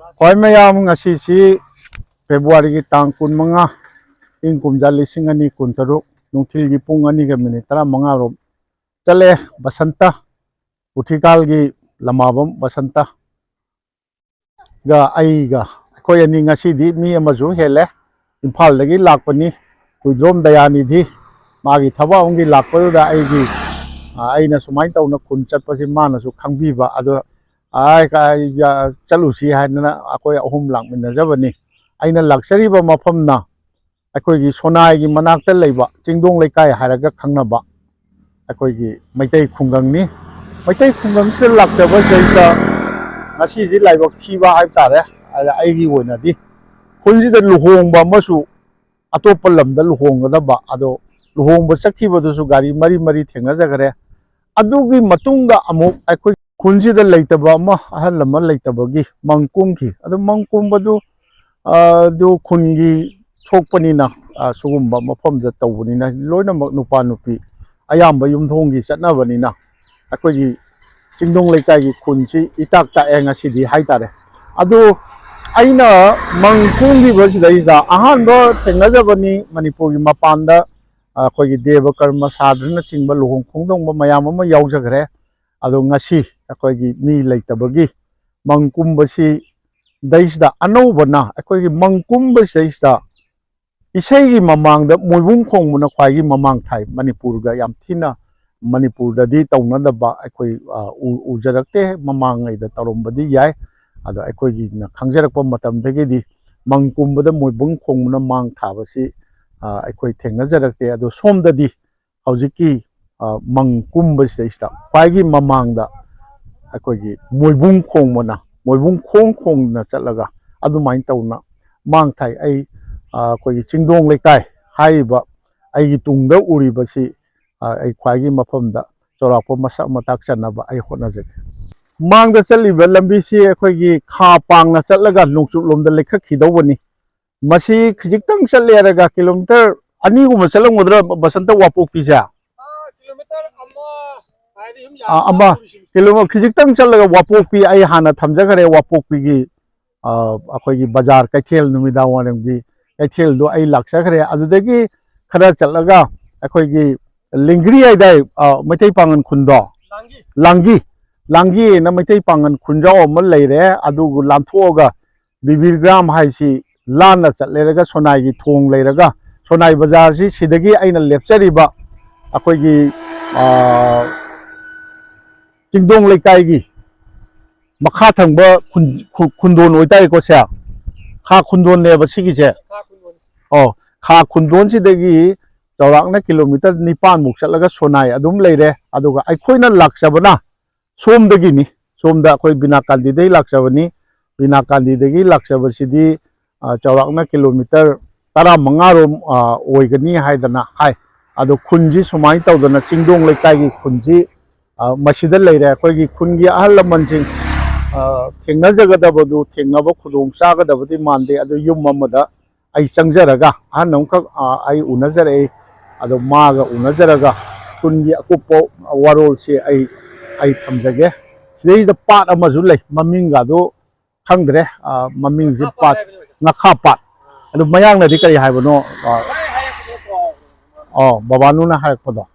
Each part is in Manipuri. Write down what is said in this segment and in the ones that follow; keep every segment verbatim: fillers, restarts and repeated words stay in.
ꯍꯣꯏ ꯃꯌꯥꯝ, ꯉꯁꯤꯁꯤ ꯐꯦꯕ꯭ꯔꯨꯋꯥꯔꯤꯒꯤ ꯇꯥꯡ ꯀꯨꯟꯃꯉꯥ, ꯏꯪ ꯀꯨꯝꯖꯥ ꯂꯤꯁꯤꯡ ꯑꯅꯤ ꯀꯨꯟꯇꯔꯨꯛ, ꯅꯨꯡꯊꯤꯜꯒꯤ ꯄꯨꯡ ꯑꯅꯤꯒ ꯃꯤꯅꯤꯠ ꯇꯔꯥꯃꯉꯥ ꯔꯣꯝ ꯆꯠꯂꯦ꯫ ꯕꯁꯟꯇ, ꯎꯊꯤꯀꯥꯜꯒꯤ ꯂꯃꯥꯕꯝ ꯕꯁꯟꯇ ꯒ ꯑꯩꯒ, ꯑꯩꯈꯣꯏ ꯑꯅꯤ ꯉꯁꯤꯗꯤ ꯃꯤ ꯑꯃꯁꯨ ꯍꯦꯜꯂꯦ꯫ ꯏꯝꯐꯥꯜꯗꯒꯤ ꯂꯥꯛꯄꯅꯤ, ꯍꯨꯏꯗ꯭ꯔꯣꯝ ꯗꯌꯥꯅꯤꯙꯤ꯫ ꯃꯥꯒꯤ ꯊꯕꯛ ꯑꯃꯒꯤ ꯂꯥꯛꯄꯗꯨꯗ ꯑꯩꯒꯤ, ꯑ, ꯑꯩꯅ ꯁꯨꯃꯥꯏꯅ ꯇꯧꯅ ꯈꯨꯟ ꯆꯠꯄꯁꯤ ꯃꯥꯅꯁꯨ ꯈꯪꯕꯤꯕ꯫ ꯑꯗꯣ, "ꯑꯥꯏ, ꯀꯥꯏ, ꯌꯥ-, ꯆꯠꯂꯨꯁꯤ" ꯍꯥꯏꯗꯅ ꯑꯩꯈꯣꯏ ꯑꯍꯨꯝ ꯂꯥꯛꯃꯤꯟꯅꯖꯕꯅꯤ꯫ ꯑꯩꯅ ꯂꯥꯛꯆꯔꯤꯕ ꯃꯐꯝꯅ ꯑꯩꯈꯣꯏꯒꯤ ꯁꯣꯅꯥꯏꯒꯤ ꯃꯅꯥꯛꯇ ꯂꯩꯕ ꯆꯤꯡꯗꯣꯡ ꯂꯩꯀꯥꯏ ꯍꯥꯏꯔꯒ ꯈꯪꯅꯕ ꯑꯩꯈꯣꯏꯒꯤ ꯃꯩꯇꯩ ꯈꯨꯡꯒꯪꯅꯤ꯫ ꯃꯩꯇꯩ ꯈꯨꯡꯒꯪꯁꯤꯗ ꯂꯥꯛꯆꯕꯁꯤꯗꯩꯁꯤꯗ ꯉꯁꯤꯁꯤ ꯂꯥꯏꯕꯛ ꯊꯤꯕ ꯍꯥꯏꯕ ꯇꯥꯔꯦ꯫ ꯑꯗ ꯑꯩꯒꯤ ꯑꯣꯏꯅꯗꯤ ꯈꯨꯟꯁꯤꯗ ꯂꯨꯍꯣꯡꯕ ꯑꯃꯁꯨ, ꯑꯇꯣꯞꯄ ꯂꯝꯗ ꯂꯨꯍꯣꯡꯒꯗꯕ, ꯑꯗꯣ ꯂꯨꯍꯣꯡꯕ ꯆꯠꯈꯤꯕꯗꯨꯁꯨ ꯒꯥꯔꯤ ꯃꯔꯤ ꯃꯔꯤ ꯊꯦꯡꯅꯖꯈ꯭ꯔꯦ꯫ ꯑꯗꯨꯒꯤ ꯃꯇꯨꯡꯗ ꯑꯃꯨꯛ ꯑꯩꯈꯣꯏ ꯈꯨꯟꯁꯤꯗ ꯂꯩꯇꯕ ꯑꯃ, ꯑꯍꯜ ꯑꯃ ꯂꯩꯇꯕꯒꯤ ꯃꯪ ꯀꯨꯝꯈꯤ꯫ ꯑꯗꯨ ꯃꯪ ꯀꯨꯝꯕꯗꯨ, ꯑ, ꯑꯗꯨ ꯈꯨꯟꯒꯤ ꯊꯣꯛꯄꯅꯤꯅ, ꯑ, ꯁꯤꯒꯨꯝꯕ ꯃꯐꯝꯗ ꯇꯧꯕꯅꯤꯅ, ꯂꯣꯏꯅꯃꯛ ꯅꯨꯄꯥ ꯅꯨꯄꯤ ꯑꯌꯥꯝꯕ ꯌꯨꯝꯊꯣꯡꯒꯤ ꯆꯠꯅꯕꯅꯤꯅ, ꯑꯩꯈꯣꯏꯒꯤ ꯆꯤꯡꯗꯣꯡ ꯂꯩꯀꯥꯏꯒꯤ ꯈꯨꯟꯁꯤ ꯏꯇꯥꯛ ꯇꯥꯛꯑꯦ ꯉꯁꯤꯗꯤ ꯍꯥꯏꯇꯥꯔꯦ꯫ ꯑꯗꯨ ꯑꯩꯅ ꯃꯪ ꯀꯨꯝꯈꯤꯕꯁꯤꯗꯩꯁꯤꯗ ꯑꯍꯥꯟꯕ ꯊꯦꯡꯅꯖꯕꯅꯤ ꯃꯅꯤꯄꯨꯔꯒꯤ ꯃꯄꯥꯟꯗ, ꯑ, ꯑꯩꯈꯣꯏꯒꯤ ꯗꯦꯕ ꯀꯔꯃ ꯁꯥꯗ꯭ꯔꯅꯆꯤꯡꯕ ꯂꯨꯍꯣꯡ ꯈꯣꯡꯗꯣꯡꯕ ꯃꯌꯥꯝ ꯑꯃ ꯌꯥꯎꯖꯈ꯭ꯔꯦ꯫ ꯑꯗꯣ ꯉꯁꯤ ꯑꯩꯈꯣꯏꯒꯤ ꯃꯤ ꯂꯩꯇꯕꯒꯤ ꯃꯪ ꯀꯨꯝꯕꯁꯤꯗꯩꯁꯤꯗ ꯑꯅꯧꯕꯅ ꯑꯩꯈꯣꯏꯒꯤ ꯃꯪ ꯀꯨꯝꯕꯁꯤꯗꯩꯁꯤꯗ ꯏꯁꯩꯒꯤ ꯃꯃꯥꯡꯗ ꯃꯣꯏꯕꯨꯡ ꯈꯣꯡꯕꯅ ꯈ꯭ꯋꯥꯏꯒꯤ ꯃꯃꯥꯡ ꯊꯥꯏ꯫ ꯃꯅꯤꯄꯨꯔꯒ ꯌꯥꯝ ꯊꯤꯅ, ꯃꯅꯤꯄꯨꯔꯗꯗꯤ ꯇꯧꯅꯗꯕ ꯑꯩꯈꯣꯏ, ꯑ, ꯎ-, ꯎꯖꯔꯛꯇꯦ꯫ ꯃꯃꯥꯡꯉꯩꯗ ꯇꯧꯔꯝꯕꯗꯤ ꯌꯥꯏ, ꯑꯗꯣ ꯑꯩꯈꯣꯏꯒꯤꯅ ꯈꯪꯖꯔꯛꯄ ꯃꯇꯝꯗꯒꯤꯗꯤ ꯃꯪ ꯀꯨꯝꯕꯗ ꯃꯣꯏꯕꯨꯡ ꯈꯣꯡꯕꯅ ꯃꯥꯡ ꯊꯥꯕꯁꯤ, ꯑ, ꯑꯩꯈꯣꯏ ꯊꯦꯡꯅꯖꯔꯛꯇꯦ꯫ ꯑꯗꯣ ꯁꯣꯝꯗꯗꯤ ꯍꯧꯖꯤꯛꯀꯤ, ꯑ, ꯃꯪ ꯀꯨꯝꯕꯁꯤꯗꯩꯁꯤꯗ ꯈ꯭ꯋꯥꯏꯒꯤ ꯃꯃꯥꯡꯗ ꯑꯩꯈꯣꯏꯒꯤ ꯃꯣꯏꯕꯨꯡ ꯈꯣꯡꯕꯅ, ꯃꯣꯏꯕꯨꯡ ꯈꯣꯡ ꯈꯣꯡꯗꯅ ꯆꯠꯂꯒ ꯑꯗꯨꯃꯥꯏꯅ ꯇꯧꯅ ꯃꯥꯡ ꯊꯥꯏ꯫ ꯑꯩ, ꯑ, ꯑꯩꯈꯣꯏꯒꯤ ꯆꯤꯡꯗꯣꯡ ꯂꯩꯀꯥꯏ ꯍꯥꯏꯔꯤꯕ ꯑꯩꯒꯤ ꯇꯨꯡꯗ ꯎꯔꯤꯕꯁꯤ, ꯑ, ꯑꯩ ꯈ꯭ꯋꯥꯏꯒꯤ ꯃꯐꯝꯗ ꯆꯥꯎꯔꯥꯛꯄ ꯃꯁꯛ ꯃꯇꯥꯛ ꯆꯟꯅꯕ ꯑꯩ ꯍꯣꯠꯅꯖꯒꯦ꯫ ꯃꯥꯡꯗ ꯆꯠꯂꯤꯕ ꯂꯝꯕꯤꯁꯤ ꯑꯩꯈꯣꯏꯒꯤ ꯈꯥ ꯄꯥꯡꯅ ꯆꯠꯂꯒ ꯅꯣꯡꯆꯨꯞ ꯂꯣꯝꯗ ꯂꯩꯈꯠꯈꯤꯗꯧꯕꯅꯤ꯫ ꯃꯁꯤ ꯈꯖꯤꯛꯇꯪ ꯆꯠꯂꯦ ꯍꯥꯏꯔꯒ ꯀꯤꯂꯣꯃꯤꯇꯔ ꯑꯅꯤꯒꯨꯝꯕ ꯆꯠꯂꯝꯒꯗ꯭ꯔꯥ, ꯕꯁꯟꯇ, ꯋꯥꯄꯣꯛꯄꯤꯁꯦ? ꯑꯥ, ꯑꯃ, ꯀꯤꯂꯣꯃꯤꯇꯔ ꯈꯖꯤꯛꯇꯪ ꯆꯠꯂꯒ ꯋꯥꯄꯣꯛꯄꯤ, ꯑꯩ ꯍꯥꯟꯅ ꯊꯝꯖꯈ꯭ꯔꯦ, ꯋꯥꯄꯣꯛꯄꯤꯒꯤ ꯑ, ꯑꯩꯈꯣꯏꯒꯤ ꯕꯖꯥꯔ ꯀꯩꯊꯦꯜ, ꯅꯨꯃꯤꯗꯥꯡ ꯋꯥꯏꯔꯝꯒꯤ ꯀꯩꯊꯦꯜꯗꯣ ꯑꯩ ꯂꯥꯛꯆꯈ꯭ꯔꯦ꯫ ꯑꯗꯨꯗꯒꯤ ꯈꯔ ꯆꯠꯂꯒ ꯑꯩꯈꯣꯏꯒꯤ ꯂꯤꯡꯒ꯭ꯔꯤ ꯍꯥꯏꯗꯥꯏ, ꯑ, ꯃꯩꯇꯩ ꯄꯥꯉꯟ ꯈꯨꯟꯗꯣ, ꯂꯥꯡꯒꯤ꯫ ꯂꯥꯡꯒꯤ, ꯂꯥꯡꯒꯤꯅ ꯃꯩꯇꯩ ꯄꯥꯉꯟ ꯈꯨꯟꯖꯥꯎ ꯑꯃ ꯂꯩꯔꯦ꯫ ꯑꯗꯨꯒ ꯂꯥꯟꯊꯣꯛꯑꯒ ꯕꯤꯕꯤꯔ ꯒ꯭ꯔꯥꯝ ꯍꯥꯏꯁꯤ ꯂꯥꯟꯅ ꯆꯠꯂꯦꯔꯒ ꯁꯣꯅꯥꯏꯒꯤ ꯊꯣꯡ ꯂꯩꯔꯒ ꯁꯣꯅꯥꯏ ꯕꯖꯥꯔꯁꯤ ꯁꯤꯗꯒꯤ ꯑꯩꯅ ꯂꯦꯞꯆꯔꯤꯕ ꯑꯩꯈꯣꯏꯒꯤ, ꯑ, ꯆꯤꯡꯗꯣꯡ ꯂꯩꯀꯥꯏꯒꯤ ꯃꯈꯥ ꯊꯪꯕ ꯈꯨꯟ-, ꯈꯨ-, ꯈꯨꯟꯗꯣꯟ ꯑꯣꯏꯇꯥꯔꯦꯀꯣ ꯁꯦ꯫ ꯈꯥ ꯈꯨꯟꯗꯣꯟꯅꯦꯕ ꯁꯤꯒꯤꯁꯦ꯫ ꯑꯣ, ꯈꯥ ꯈꯨꯟꯗꯣꯟꯁꯤꯗꯒꯤ ꯆꯥꯎꯔꯥꯛꯅ ꯀꯤꯂꯣꯃꯤꯇꯔ ꯅꯤꯄꯥꯟꯃꯨꯛ ꯆꯠꯂꯒ ꯁꯣꯅꯥꯏ ꯑꯗꯨꯝ ꯂꯩꯔꯦ꯫ ꯑꯗꯨꯒ ꯑꯩꯈꯣꯏꯅ ꯂꯥꯛꯆꯕꯅ ꯁꯣꯝꯗꯒꯤꯅꯤ꯫ ꯁꯣꯝꯗ ꯑꯩꯈꯣꯏ ꯕꯤꯅꯥꯀꯥꯟꯗꯤꯗꯒꯤ ꯂꯥꯛꯆꯕꯅꯤ꯫ ꯕꯤꯅꯥꯀꯥꯟꯗꯤꯗꯒꯤ ꯂꯥꯛꯆꯕꯁꯤꯗꯤ, ꯑ, ꯆꯥꯎꯔꯥꯛꯅ ꯀꯤꯂꯣꯃꯤꯇꯔ ꯇꯔꯥꯃꯉꯥꯔꯣꯝ, ꯑ, ꯑꯣꯏꯒꯅꯤ ꯍꯥꯏꯗꯅ ꯍꯥꯏ꯫ ꯑꯗꯣ ꯈꯨꯟꯁꯤ ꯁꯨꯃꯥꯏꯅ ꯇꯧꯗꯅ ꯆꯤꯡꯗꯣꯡ ꯂꯩꯀꯥꯏꯒꯤ ꯈꯨꯟꯁꯤ, ꯑ, ꯃꯁꯤꯗ ꯂꯩꯔꯦ꯫ ꯑꯩꯈꯣꯏꯒꯤ ꯈꯨꯟꯒꯤ ꯑꯍꯜ ꯂꯃꯟꯁꯤꯡ, ꯑ, ꯊꯦꯡꯅꯖꯒꯗꯕꯗꯨ ꯊꯦꯡꯅꯕ ꯈꯨꯗꯣꯡ ꯆꯥꯒꯗꯕꯗꯤ ꯃꯥꯟꯗꯦ꯫ ꯑꯗꯨ ꯌꯨꯝ ꯑꯃꯗ ꯑꯩ ꯆꯪꯖꯔꯒ ꯑꯍꯟ ꯑꯃꯈꯛ, ꯑ, ꯑꯩ ꯎꯅꯖꯔꯛꯏ꯫ ꯑꯗꯣ ꯃꯥꯒ ꯎꯅꯖꯔꯒ ꯈꯨꯟꯒꯤ ꯑꯀꯨꯞꯄ ꯋꯥꯔꯣꯜꯁꯤ ꯑꯩ, ꯑꯩ ꯊꯝꯖꯒꯦ꯫ ꯁꯤꯗꯩꯁꯤꯗ ꯄꯥꯠ ꯑꯃꯁꯨ ꯂꯩ, ꯃꯃꯤꯡꯒꯗꯣ ꯈꯪꯗ꯭ꯔꯦ꯫ ꯑ, ꯃꯃꯤꯡꯁꯤ ꯄꯥꯠ, ꯉꯥꯈꯥ ꯄꯥꯠ꯫ ꯑꯗꯨ ꯃꯌꯥꯡꯅꯗꯤ ꯀꯔꯤ ꯍꯥꯏꯕꯅꯣ? ꯑ, ꯑꯣ, ꯕꯕꯥꯅꯨꯅ ꯍꯥꯏꯔꯛꯄꯗꯣ꯫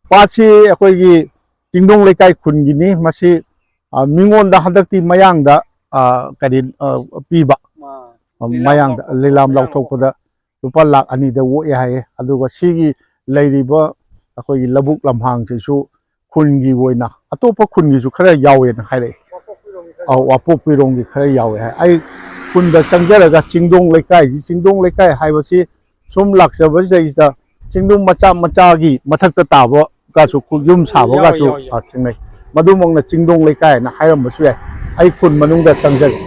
ꯄꯥꯠꯁꯤ ꯑꯩꯈꯣꯏꯒꯤ ꯆꯤꯡꯗꯣꯡ ꯂꯩꯀꯥꯏ ꯈꯨꯟꯒꯤꯅꯤ꯫ ꯃꯁꯤ, ꯑ, ꯃꯤꯉꯣꯟꯗ ꯍꯟꯗꯛꯇꯤ ꯃꯌꯥꯡꯗ, ꯑ, ꯀꯔꯤ, ꯑ, ꯄꯤꯕ, ꯑ, ꯃꯌꯥꯡꯗ ꯂꯤꯂꯥꯝ ꯂꯥꯎꯊꯣꯛꯄꯗ ꯂꯨꯄꯥ ꯂꯥꯈ ꯑꯅꯤꯗ ꯑꯣꯛꯑꯦ ꯍꯥꯏꯌꯦ꯫ ꯑꯗꯨꯒ ꯁꯤꯒꯤ ꯂꯩꯔꯤꯕ ꯑꯩꯈꯣꯏꯒꯤ ꯂꯧꯕꯨꯛ ꯂꯝꯍꯥꯡꯁꯤꯁꯨ ꯈꯨꯟꯒꯤ ꯑꯣꯏꯅ ꯑꯇꯣꯞꯄ ꯈꯨꯟꯒꯤꯁꯨ ꯈꯔ ꯌꯥꯎꯋꯦꯅ ꯍꯥꯏꯔꯛꯑꯦ꯫ ꯑꯧ, ꯋꯥꯄꯣꯛꯄꯤꯔꯣꯝꯒꯤ ꯈꯔ ꯌꯥꯎꯋꯦ ꯍꯥꯏ꯫ ꯑꯩ ꯈꯨꯟꯗ ꯆꯪꯖꯔꯒ ꯆꯤꯡꯗꯣꯡ ꯂꯩꯀꯥꯏꯁꯤ, ꯆꯤꯡꯗꯣꯡ ꯂꯩꯀꯥꯏ ꯍꯥꯏꯕꯁꯤ ꯁꯨꯝ ꯂꯥꯛꯆꯕꯁꯤꯗꯩꯁꯤꯗ ꯆꯤꯡꯗꯣꯡ ꯃꯆꯥ ꯃꯆꯥꯒꯤ ꯃꯊꯛꯇ ꯇꯥꯕ ꯀꯥꯁꯨ ꯌꯨꯝ ꯁꯥꯕ ꯌꯥꯎꯋꯦ, ꯀꯥꯁꯨ, ꯌꯥꯎꯋꯦ, ꯌꯥꯎꯋꯦ꯫ ꯑ, ꯊꯦꯡꯅꯩ꯫ ꯃꯗꯨꯃꯛꯅ ꯆꯤꯡꯗꯣꯡ ꯂꯩꯀꯥꯏ ꯍꯥꯏꯅ ꯍꯥꯏꯔꯝꯕꯁꯨ ꯌꯥꯏ꯫ ꯑꯩ ꯈꯨꯟ ꯃꯅꯨꯡꯗ ꯆꯪꯖꯒꯦ꯫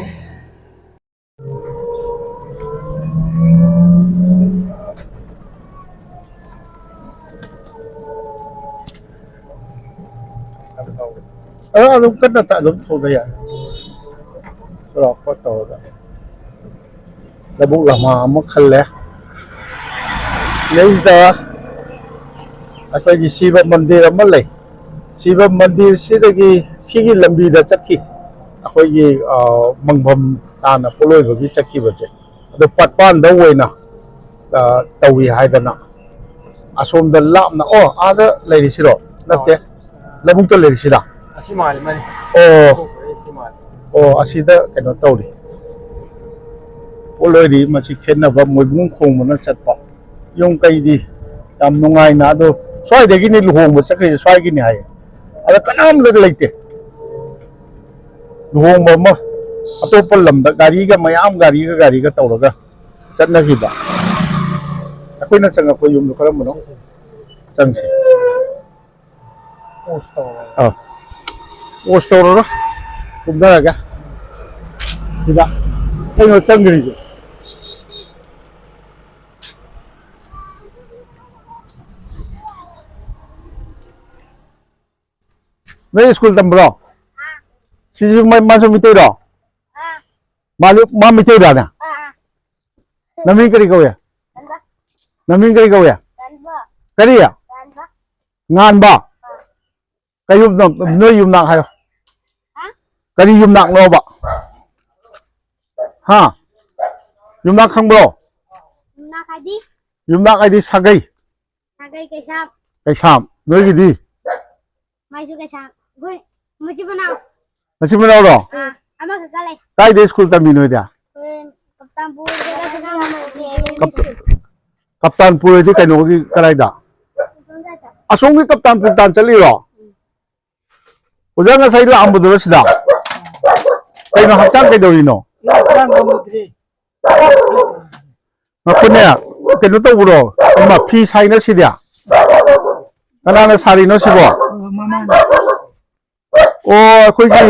ꯑ, ꯑꯗꯨꯝ ꯀꯟꯅ ꯇ-, ꯑꯗꯨꯝ ꯊꯧꯕ ꯌꯥꯏ꯫ ꯆꯥꯎꯔꯥꯛꯄ ꯇꯧꯔꯒ꯫ ꯂꯧꯕꯨꯛ ꯂꯝꯍꯥꯡ ꯑꯃ ꯈꯜꯂꯦ꯫ ꯁꯤꯗꯩꯁꯤꯗ ꯑꯩꯈꯣꯏꯒꯤ ꯁꯤꯕ ꯃꯟꯗꯤꯔ ꯑꯃ ꯂꯩ꯫ ꯁꯤꯕ ꯃꯟꯗꯤꯔꯁꯤꯗꯒꯤ ꯁꯤꯒꯤ ꯂꯝꯕꯤꯗ ꯆꯠꯈꯤ꯫ ꯑꯩꯈꯣꯏꯒꯤ, ꯑ, ꯃꯪꯐꯝ ꯇꯥꯟꯅ ꯄꯣꯠꯂꯣꯏꯕꯒꯤ ꯆꯠꯈꯤꯕꯁꯦ꯫ ꯑꯗꯣ ꯄꯥꯠꯄꯥꯟꯗ ꯑꯣꯏꯅ, ꯑ, ꯇꯧꯏ ꯍꯥꯏꯗꯅ꯫ ꯑꯁꯣꯝꯗ ꯂꯥꯞꯅ, ꯑꯣ, ꯑꯥꯗ ꯂꯩꯔꯤꯁꯤꯔꯣ? ꯅꯠꯇꯦ꯫ ꯑꯣ꯫ ꯂꯧꯕꯨꯛꯇ ꯂꯩꯔꯤꯁꯤꯔꯥ? ꯑꯁꯤ ꯃꯥꯜꯂꯤ, ꯃꯥꯅꯤ꯫ ꯑꯣ꯫ ꯑꯣ, ꯑꯁꯤꯗ ꯀꯩꯅꯣ ꯇꯧꯔꯤ꯫ ꯄꯣꯠꯂꯣꯏꯔꯤ, ꯃꯁꯤ ꯈꯦꯠꯅꯕ, ꯃꯣꯏꯕꯨꯡ ꯈꯣꯡꯕꯅ ꯆꯠꯄ꯫ ꯌꯨꯝ ꯀꯩꯗꯤ ꯌꯥꯝ ꯅꯨꯡꯉꯥꯏꯅ, ꯑꯗꯣ ꯁ꯭ꯋꯥꯏꯗꯒꯤꯅꯤ ꯂꯨꯍꯣꯡꯕ ꯆꯠꯈ꯭ꯔꯤꯁꯦ, ꯁ꯭ꯋꯥꯏꯒꯤꯅꯤ ꯍꯥꯏꯌꯦ꯫ ꯑꯗ ꯀꯅꯥꯝꯇ ꯂꯩꯇꯦ꯫ ꯂꯨꯍꯣꯡꯕ ꯑꯃ ꯑꯇꯣꯞꯄ ꯂꯝꯗ ꯒꯥꯔꯤꯒ ꯃꯌꯥꯝ, ꯒꯥꯔꯤꯒ, ꯒꯥꯔꯤꯒ ꯇꯧꯔꯒ ꯆꯠꯅꯈꯤꯕ꯫ ꯑꯩꯈꯣꯏꯅ ꯆꯪꯉꯛꯄ ꯌꯨꯝꯗꯣ ꯀꯔꯝꯕꯅꯣ? ꯆꯪꯁꯤ꯫ ꯑꯥ꯫ ꯄꯣꯁ ꯇꯧꯔꯔꯣꯏ꯫ ꯀꯨꯝꯊꯔꯒꯦ꯫ ꯁꯤꯗ ꯀꯩꯅꯣ ꯆꯪꯈ꯭ꯔꯤꯁꯦ꯫ ꯅꯣꯏ ꯁ꯭ꯀꯨꯜ ꯇꯝꯕ꯭ꯔꯣ? ꯁꯤꯁꯨ ꯃ-, ꯃꯥꯁꯨ ꯃꯤꯇꯩꯔꯣ? ꯃꯥꯁꯨ, ꯃꯥ ꯃꯤꯇꯩꯔꯥꯅꯦ? ꯅꯃꯤꯡ ꯀꯔꯤ ꯀꯧꯏ? ꯅꯃꯤꯡ ꯀꯔꯤ ꯀꯧꯏ? ꯀꯔꯤ? ꯉꯥꯟꯕ? ꯀꯩ ꯌꯨꯝꯅꯣ? ꯅꯣꯏ ꯌꯨꯝꯅꯥꯛ ꯍꯥꯏꯌꯣ꯫ ꯀꯔꯤ ꯌꯨꯝꯅꯥꯛꯅꯣꯕ? ꯍꯥ? ꯌꯨꯝꯅꯥꯛ ꯈꯪꯕ꯭ꯔꯣ? ꯌꯨꯝꯅꯥꯛ ꯍꯥꯏꯗꯤ? ꯌꯨꯝꯅꯥꯛ ꯍꯥꯏꯗꯤ ꯁꯥꯒꯩ꯫ ꯁꯥꯒꯩ ꯀꯩꯁꯥꯝ꯫ ꯀꯩꯁꯥꯝ꯫ ꯅꯣꯏꯒꯤꯗꯤ? ꯃꯥꯏꯁꯨ ꯀꯩꯁꯥꯝ꯫ ꯑꯩꯈꯣꯏ ꯃꯆꯤꯟ ꯃꯅꯥꯎ꯫ ꯃꯆꯤꯟ ꯃꯅꯥꯎꯔꯣ? ꯑꯥ, ꯑꯃꯈꯛꯇ ꯂꯩ꯫ ꯀꯥꯏꯗꯩ ꯁ꯭ꯀꯨꯜ ꯇꯝꯃꯤ ꯅꯣꯏꯗꯤ? ꯑꯩꯈꯣꯏ ꯀꯞꯇꯥꯟꯄꯨꯔꯗ ꯀꯞꯇꯥꯟ-, ꯀꯞꯇꯥꯟꯄꯨꯔ ꯍꯥꯏꯗꯤ ꯀꯩꯅꯣꯒꯤ ꯀꯗꯥꯏꯗ? ꯑꯁꯣꯝ ꯁꯥꯏꯠꯇ꯫ ꯑꯁꯣꯝꯒꯤ ꯀꯞꯇꯥꯟꯄꯨꯔ ꯇꯥꯟ ꯆꯠꯂꯤꯔꯣ? ꯎꯝ꯫ ꯑꯣꯖꯥ ꯉꯁꯥꯏ ꯂꯥꯛꯑꯝꯕꯗꯨꯔꯣ ꯁꯤꯗ? ꯀꯩꯅꯣ ꯍꯛꯆꯥꯡ ꯀꯩꯗꯧꯔꯤꯅꯣ? ꯍꯛꯆꯥꯡ ꯉꯝꯃꯨꯗ꯭ꯔꯦ꯫ ꯉꯥꯏꯈꯣꯅꯦ, ꯀꯩꯅꯣ ꯇꯧꯕ꯭ꯔꯣ? ꯏꯃꯥ, ꯐꯤ ꯁꯥꯏꯅ ꯁꯤꯗꯤ? ꯀꯅꯥꯅ ꯁꯥꯔꯤꯅꯣ ꯁꯤꯕꯣ? ꯃꯃꯥꯅ꯫ ꯑꯣ, ꯑꯩꯈꯣꯏꯒꯤ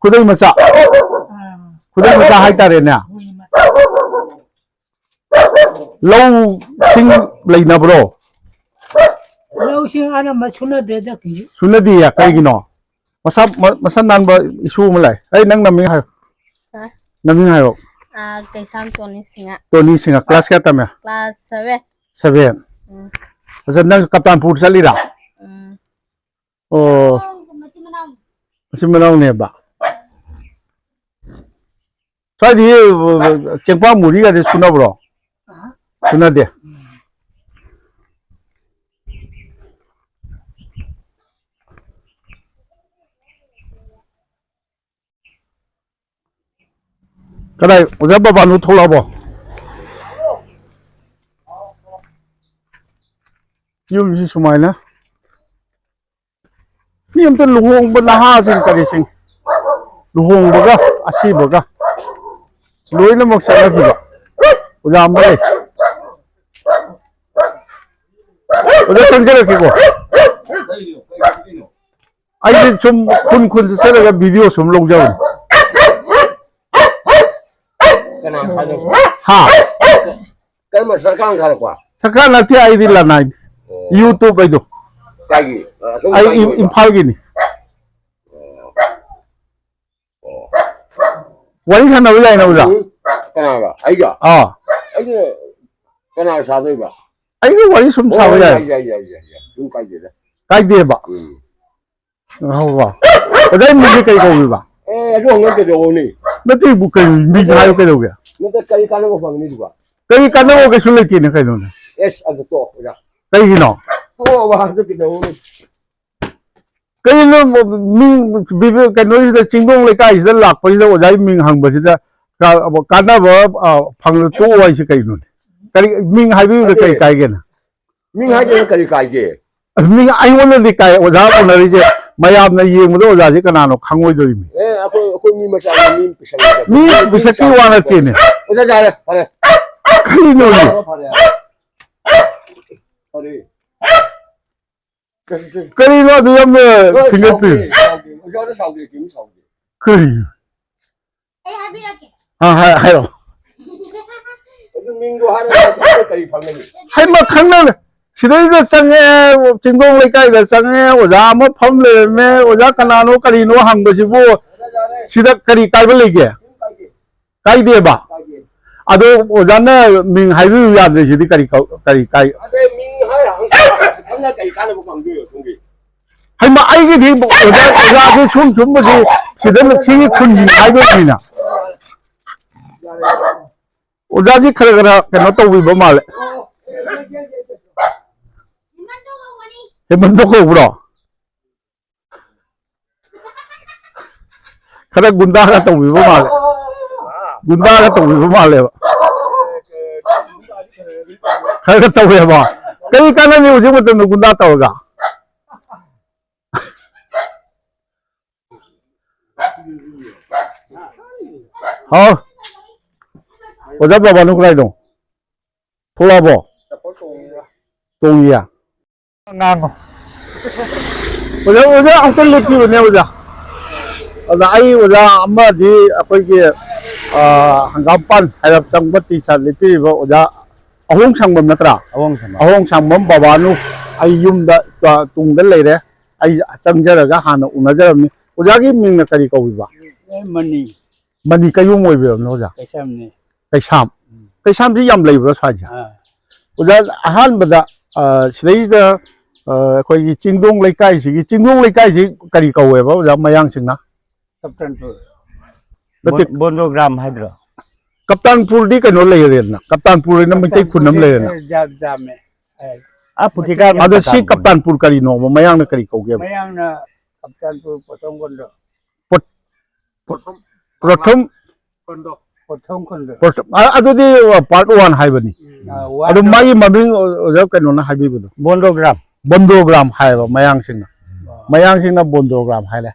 ꯈꯨꯗꯩ ꯃꯆꯥ꯫ ꯑꯥ꯫ ꯈꯨꯗꯩ ꯃꯆꯥ ꯍꯥꯏꯇꯥꯔꯦꯅꯦ꯫ ꯍꯣꯏ, ꯏꯃꯥ꯫ ꯂꯧꯁꯤꯡ ꯂꯩꯅꯕ꯭ꯔꯣ? ꯂꯧꯁꯤꯡ ꯑꯅꯝꯕ ꯁꯨꯅꯗꯦꯗ ꯀꯩꯁꯨ꯫ ꯁꯨꯅꯗꯤꯌꯦ, ꯀꯩꯒꯤꯅꯣ? ꯃꯁꯥ, ꯃ-, ꯃꯁꯥ ꯅꯥꯟꯕ ꯏꯁꯨ ꯑꯃ ꯂꯩ꯫ ꯑꯩ ꯅꯪ ꯅꯃꯤꯡ ꯍꯥꯏꯌꯨ꯫ ꯍꯥ? ꯅꯃꯤꯡ ꯍꯥꯏꯌꯨ꯫ ꯑꯥ, ꯀꯩꯁꯥꯝ ꯇꯣꯅꯤ ꯁꯤꯡꯍ꯫ ꯇꯣꯅꯤ ꯁꯤꯡꯍ꯫ ꯀ꯭ꯂꯥꯁ ꯀꯌꯥ ꯇꯝꯃꯦ? Class seven. ꯁꯚꯦꯟ꯫ ꯎꯝ꯫ ꯑꯗ ꯅꯪ ꯀꯞꯇꯥꯟꯄꯨꯔ ꯆꯠꯂꯤꯔꯥ? ꯎꯝ꯫ ꯑꯣ꯫ ꯃꯆꯤꯟ ꯃꯅꯥꯎ꯫ ꯃꯆꯤꯟ ꯃꯅꯥꯎꯅꯦꯕ꯫ ꯁ꯭ꯋꯥꯏꯗꯤ ꯆꯦꯡꯄꯥꯛ ꯃꯨꯔꯤꯒꯗꯤ ꯁꯨꯅꯕ꯭ꯔꯣ? ꯁꯨꯅꯗꯦ꯫ ꯀꯗꯥꯏ ꯑꯣꯖꯥ ꯕꯕꯥꯅꯨ ꯊꯣꯛꯂꯛꯑꯕꯣ? ꯌꯨꯝꯁꯤ ꯁꯨꯃꯥꯏꯅ ꯃꯤ ꯑꯝꯇ ꯂꯨꯍꯣꯡꯕ ꯅꯍꯥꯁꯤꯡ ꯀꯔꯤꯁꯤꯡ ꯂꯨꯍꯣꯡꯕꯒ ꯑꯁꯤꯕꯒ ꯂꯣꯏꯅꯃꯛ ꯆꯠꯅꯈꯤꯕ ꯑꯣꯖꯥ ꯑꯃ ꯂꯩ꯫ ꯑꯣꯖꯥ ꯆꯪꯖꯔꯛꯀꯦꯀꯣ꯫ ꯑꯩꯁꯦ ꯁꯨꯝ ꯈꯨꯟ ꯈꯨꯟ ꯆꯠꯆꯔꯒ ꯚꯤꯗꯤꯑꯣ ꯁꯨꯝ ꯂꯧꯖꯕꯅꯤ꯫ ꯀꯅꯥ ꯊꯥꯗꯣꯏꯕ? ꯍꯥ? ꯀꯔꯝꯕ ꯁꯔꯀꯥꯔꯅ ꯊꯥꯔꯛꯄ? ꯁꯔꯀꯥꯔ ꯅꯠꯇꯦ, ꯑꯩꯗꯤ ꯂꯅꯥꯏꯅꯤ꯫ ꯑꯣ꯫ YouTube ꯑꯩꯗꯣ꯫ ꯀꯥꯏꯒꯤ? ꯑ, ꯑꯁꯣꯝ ꯑꯩ ꯀꯥꯏꯒꯤ ꯏꯝ-, ꯑꯣꯏꯕ? ꯏꯝꯐꯥꯜꯒꯤꯅꯤ꯫ ꯑꯣ꯫ ꯑꯣ꯫ ꯋꯥꯔꯤ ꯁꯥꯟꯅꯕ ꯌꯥꯏꯅ ꯑꯣꯖꯥ? ꯎꯝ꯫ ꯀꯅꯥꯒ? ꯑꯩꯒ? ꯑꯥ꯫ ꯑꯩꯒ ꯀꯅꯥꯒ ꯁꯥꯗꯣꯏꯕ? ꯑꯩꯒ ꯋꯥꯔꯤ ꯁꯨꯝ ꯑꯣ, ꯁꯥꯕ ꯌꯥꯏ꯫ ꯌꯥꯏ, ꯌꯥꯏ, ꯌꯥꯏ, ꯌꯥꯏ, ꯌꯥꯏ꯫ ꯑꯗꯨꯝ ꯀꯥꯏꯗꯦꯗ꯫ ꯀꯥꯏꯗꯦꯕ? ꯎꯝ꯫ ꯉꯥꯏꯈꯣꯀꯣ꯫ ꯑꯣꯖꯥ, ꯃꯤꯡꯁꯦ ꯀꯩ ꯀꯧꯕꯤꯕ? ꯑꯦ, ꯑꯗꯨ ꯍꯪꯉ ꯀꯩꯗꯧꯕꯅꯤ? ꯅꯠꯇꯦ, ꯏꯕꯨ, ꯀꯩꯅꯣ? ꯃꯤꯡ ꯍꯥꯏꯌꯨ ꯀꯩꯗꯧꯒꯦ? ꯅꯠꯇꯦ, ꯀꯔꯤ ꯀꯥꯟꯅꯕ ꯐꯪꯒꯅꯤ ꯑꯗꯨꯒ? ꯀꯔꯤ ꯀꯥꯟꯅꯕ ꯀꯩꯁꯨ ꯂꯩꯇꯦꯅꯦ ꯀꯩꯅꯣꯅꯦ? ꯑꯦꯁ, ꯑꯗꯨ ꯇꯣꯛꯑꯣ, ꯑꯣꯖꯥ꯫ ꯀꯩꯒꯤꯅꯣ? ꯇꯣꯛꯑꯣꯕ, ꯑꯗꯨ ꯀꯩꯗꯧꯕꯅꯤ? ꯀꯩꯅꯣ, ꯃꯤ ꯕꯤꯕꯦ-, ꯀꯩꯅꯣꯁꯤꯗ, ꯆꯤꯡꯗꯣꯡ ꯂꯩꯀꯥꯏꯁꯤꯗ ꯂꯥꯛꯄꯁꯤꯗ ꯑꯣꯖꯥꯒꯤ ꯃꯤꯡ ꯍꯪꯕꯁꯤꯗ ꯀꯥ-, ꯀꯥꯟꯅꯕ, ꯑ, ꯐꯪꯂ ꯇꯣꯛꯑꯣ ꯍꯥꯏꯁꯦ ꯀꯩꯅꯣꯅꯦ? ꯀꯔꯤ ꯃꯤꯡ ꯍꯥꯏꯕꯤꯕꯗ ꯀꯔꯤ ꯅꯠꯇꯦ꯫ ꯀꯥꯏꯒꯦꯅ? ꯃꯤꯡ ꯍꯥꯏꯗꯅ ꯀꯔꯤ ꯀꯥꯏꯒꯦ? ꯑꯁ, ꯃꯤ ꯑꯩꯉꯣꯟꯗꯗꯤ ꯀꯥꯏ, ꯑꯣꯖꯥ ꯎꯅꯔꯤꯁꯦ ꯃꯌꯥꯝꯅ ꯌꯦꯡꯕꯗ ꯑꯣꯖꯥꯁꯦ ꯀꯅꯥꯅꯣ ꯈꯪꯉꯣꯏꯗꯧꯔꯤꯃꯤ꯫ ꯑꯦ, ꯑꯩꯈꯣꯏ, ꯑꯩꯈꯣꯏ ꯃꯤ ꯃꯆꯥꯅꯤ, ꯃꯤ ꯄꯤꯁꯛ ꯅꯠꯇꯦ꯫ ꯃꯤ ꯄꯤꯁꯛꯀꯤ ꯋꯥ ꯅꯠꯇꯦꯅꯦ꯫ ꯑꯣꯖꯥ, ꯌꯥꯔꯦ, ꯐꯔꯦ꯫ ꯀꯔꯤꯅꯣꯅꯦ? ꯐꯔꯦ, ꯐꯔꯦ꯫ ꯐꯔꯦ꯫ ꯀꯔꯤ, ꯀꯔꯤ? ꯀꯔꯤꯅꯣ ꯑꯗꯨ ꯌꯥꯝꯅ ꯍꯣꯏ, ꯐꯤꯡꯒꯠꯄꯤ? ꯁꯥꯎꯗꯦ, ꯁꯥꯎꯗꯦ꯫ ꯑꯣꯖꯥꯗ ꯁꯥꯎꯗꯦ, ꯀꯩꯝ ꯁꯥꯎꯗꯦ꯫ ꯀꯔꯤꯅꯣ? ꯑꯩ ꯍꯥꯏꯕꯤꯔꯛꯀꯦ꯫ ꯑ, ꯍꯥꯏ-, ꯍꯥꯏꯔꯛꯑꯣ꯫ ꯑꯗꯨ ꯃꯤꯡꯗꯣ ꯍꯥꯏꯔꯒ ꯀꯔꯤ ꯐꯪꯒꯅꯤ? ꯍꯩꯃ, ꯈꯪꯅꯅ ꯁꯤꯗꯩꯗ ꯆꯪꯉꯦ, ꯆꯤꯡꯗꯣꯡ ꯂꯩꯀꯥꯏꯗ ꯆꯪꯉꯦ, ꯑꯣꯖꯥ ꯑꯃ ꯐꯝ ꯂꯩꯔꯝꯃꯦ, ꯑꯣꯖꯥ ꯀꯅꯥꯅꯣ ꯀꯔꯤꯅꯣ ꯍꯪꯕꯁꯤꯕꯨ ꯁꯤꯗ ꯀꯔꯤ ꯀꯥꯏꯕ ꯂꯩꯒꯦ? ꯀꯥꯏꯗꯦꯕ? ꯑꯗꯣ ꯑꯣꯖꯥꯅ ꯃꯤꯡ ꯍꯥꯏꯕꯤꯌꯨ ꯌꯥꯗ꯭ꯔꯤꯁꯤꯗꯤ ꯀꯔꯤ ꯀꯧ-, ꯀꯔꯤ ꯀꯥꯏ? ꯑꯗꯩ ꯃꯤꯡ ꯍꯥꯏꯔ ꯍꯪ-, ꯈꯪꯅ ꯀꯔꯤ ꯀꯥꯟꯅꯕ ꯐꯪꯗꯣꯏꯅꯣ ꯁꯣꯝꯒꯤ? ꯍꯩꯃ, ꯑꯩꯒꯤꯗꯤ ꯑꯣꯖꯥ, ꯑꯣꯖꯥꯁꯦ ꯁꯨꯝ ꯁꯨꯝꯕꯁꯤ ꯁꯤꯗ ꯁꯤꯒꯤ ꯈꯨꯟꯒꯤ ꯍꯥꯏꯗꯣꯏꯅꯤꯅ꯫ ꯑꯣꯖꯥꯁꯤ ꯈꯔ ꯈꯔ ꯀꯩꯅꯣ ꯇꯧꯕꯤꯕ ꯃꯥꯜꯂꯦ꯫ ꯍꯦꯃꯟꯇ ꯀꯧꯕ꯭ꯔꯣ? ꯈꯔ ꯒꯨꯟꯗꯥꯒ ꯇꯧꯕꯤꯕ ꯃꯥꯜꯂꯦ꯫ ꯒꯨꯟꯗꯥꯒ ꯇꯧꯕꯤꯕ ꯃꯥꯜꯂꯦꯕ꯫ ꯈꯔ ꯈꯔ ꯇꯧꯋꯦꯕ꯫ ꯀꯔꯤ ꯀꯥꯟꯅꯅꯤ ꯍꯧꯖꯤꯛ ꯃꯇꯝꯗ ꯒꯨꯟꯗꯥ ꯇꯧꯔꯒ? ꯍꯥꯎ꯫ ꯑꯣꯖꯥ ꯕꯕꯥꯅꯨ ꯀꯗꯥꯏꯅꯣ? ꯊꯣꯛꯂꯛꯑꯕꯣ? ꯇꯣꯡꯉꯤꯌꯥ? ꯉꯥꯡꯉꯣ꯫ ꯑꯣꯖꯥ, ꯑꯣꯖꯥ ꯑꯝꯇ ꯂꯦꯞꯄꯤꯕꯅꯦ ꯑꯣꯖꯥ꯫ ꯑꯗ ꯑꯩ ꯑꯣꯖꯥ ꯑꯃꯗꯤ ꯑꯩꯈꯣꯏꯒꯤ, ꯑ, ꯍꯪꯒꯥꯝꯄꯥꯟ ꯍꯥꯏꯔꯞ ꯆꯪꯕ ꯇꯤ ꯁꯥꯔꯠ ꯂꯤꯠꯄꯤꯔꯤꯕ ꯑꯣꯖꯥ ꯑꯍꯣꯡ ꯁꯥꯡꯕꯝ ꯅꯠꯇ꯭ꯔꯥ? ꯑꯍꯣꯡ ꯁꯥꯡꯕꯝ꯫ ꯑꯍꯣꯡ ꯁꯥꯡꯕꯝ ꯕꯕꯥꯅꯨ ꯑꯩ ꯌꯨꯝꯗ, ꯑ, ꯇꯨꯡꯗ ꯂꯩꯔꯦ꯫ ꯑꯩ ꯆꯪꯖꯔꯒ ꯍꯥꯟꯅ ꯎꯅꯖꯔꯝꯃꯤ꯫ ꯑꯣꯖꯥꯒꯤ ꯃꯤꯡꯅ ꯀꯔꯤ ꯀꯧꯕꯤꯕ? ꯑꯦ, ꯃꯅꯤ꯫ ꯃꯅꯤ ꯀꯩꯌꯨꯝ ꯑꯣꯏꯕꯤꯔꯕꯅꯣ ꯑꯣꯖꯥ? ꯀꯩꯁꯥꯝꯅꯤ꯫ ꯀꯩꯁꯥꯝ꯫ ꯎꯝ꯫ ꯀꯩꯁꯥꯝꯁꯤ ꯌꯥꯝ ꯂꯩꯕ꯭ꯔꯥ ꯁ꯭ꯋꯥꯏꯁꯦ? ꯑꯥ꯫ ꯑꯣꯖꯥ, ꯑꯍꯥꯟꯕꯗ, ꯑ, ꯁꯤꯗꯩꯁꯤꯗ, ꯑ, ꯑꯩꯈꯣꯏꯒꯤ ꯆꯤꯡꯗꯣꯡ ꯂꯩꯀꯥꯏꯁꯤꯒꯤ, ꯆꯤꯡꯗꯣꯡ ꯂꯩꯀꯥꯏꯁꯤ ꯀꯔꯤ ꯀꯧꯋꯦꯕ ꯑꯣꯖꯥ ꯃꯌꯥꯡꯁꯤꯡꯅ? ꯀꯞꯇꯥꯟꯄꯨꯔ꯫ ꯅꯠꯇꯦ꯫ ꯕꯣꯟ-, ꯕꯣꯟꯗꯣꯒ꯭ꯔꯥꯝ ꯍꯥꯏꯗ꯭ꯔꯣ? ꯀꯞꯇꯥꯟꯄꯨꯔꯗꯤ ꯀꯩꯅꯣ ꯂꯩꯔꯦꯗꯅ, ꯀꯞꯇꯥꯟꯄꯨꯔ ꯍꯥꯏꯅ ꯃꯩꯇꯩ ꯈꯨꯟ ꯑꯃ ꯀꯞꯇꯥꯟꯄꯨꯔꯗꯤ ꯂꯩꯔꯦꯅ꯫ ꯖꯥꯝ-, ꯖꯥꯝꯃꯦ꯫ ꯑꯦ, ꯑꯥ, ꯄꯨꯊꯤꯀꯥ ꯑꯗꯣ ꯁꯤ ꯀꯞꯇꯥꯟꯄꯨꯔ꯫ ꯀꯞꯇꯥꯟꯄꯨꯔ ꯀꯔꯤꯅꯣꯕ? ꯃꯌꯥꯡꯅ ꯀꯔꯤ ꯀꯧꯒꯦꯕ? ꯃꯌꯥꯡꯅ ꯀꯞꯇꯥꯟꯄꯨꯔ ꯄꯣꯠꯊꯣꯡ ꯀꯣꯟꯗꯣ꯫ ꯄ꯭ꯔꯣꯊꯝ ꯀꯣꯟꯗꯣ꯫ ꯄꯣꯠꯊꯣꯡ ꯀꯣꯟꯗꯣ꯫ ꯄ꯭ꯔꯣꯊꯝ-, ꯑ-, ꯑꯗꯨꯗꯤ part one ꯍꯥꯏꯕꯅꯤ꯫ ꯎꯝ꯫ ꯑ, one ꯑꯗꯨ ꯗꯣ꯫ ꯃꯥꯒꯤ ꯃꯃꯤꯡ ꯑꯣꯖꯥ ꯀꯩꯅꯣꯅ ꯍꯥꯏꯕꯤꯕꯗꯣ꯫ ꯕꯣꯟꯗꯣꯒ꯭ꯔꯥꯝ꯫ ꯕꯣꯟꯗꯣꯒ꯭ꯔꯥꯝ ꯍꯥꯏꯌꯦꯕ ꯃꯌꯥꯡꯁꯤꯡꯅ꯫ ꯑ꯫ ꯃꯌꯥꯡꯁꯤꯡꯅ ꯕꯣꯟꯗꯣꯒ꯭ꯔꯥꯝ ꯍꯥꯏꯔꯦ꯫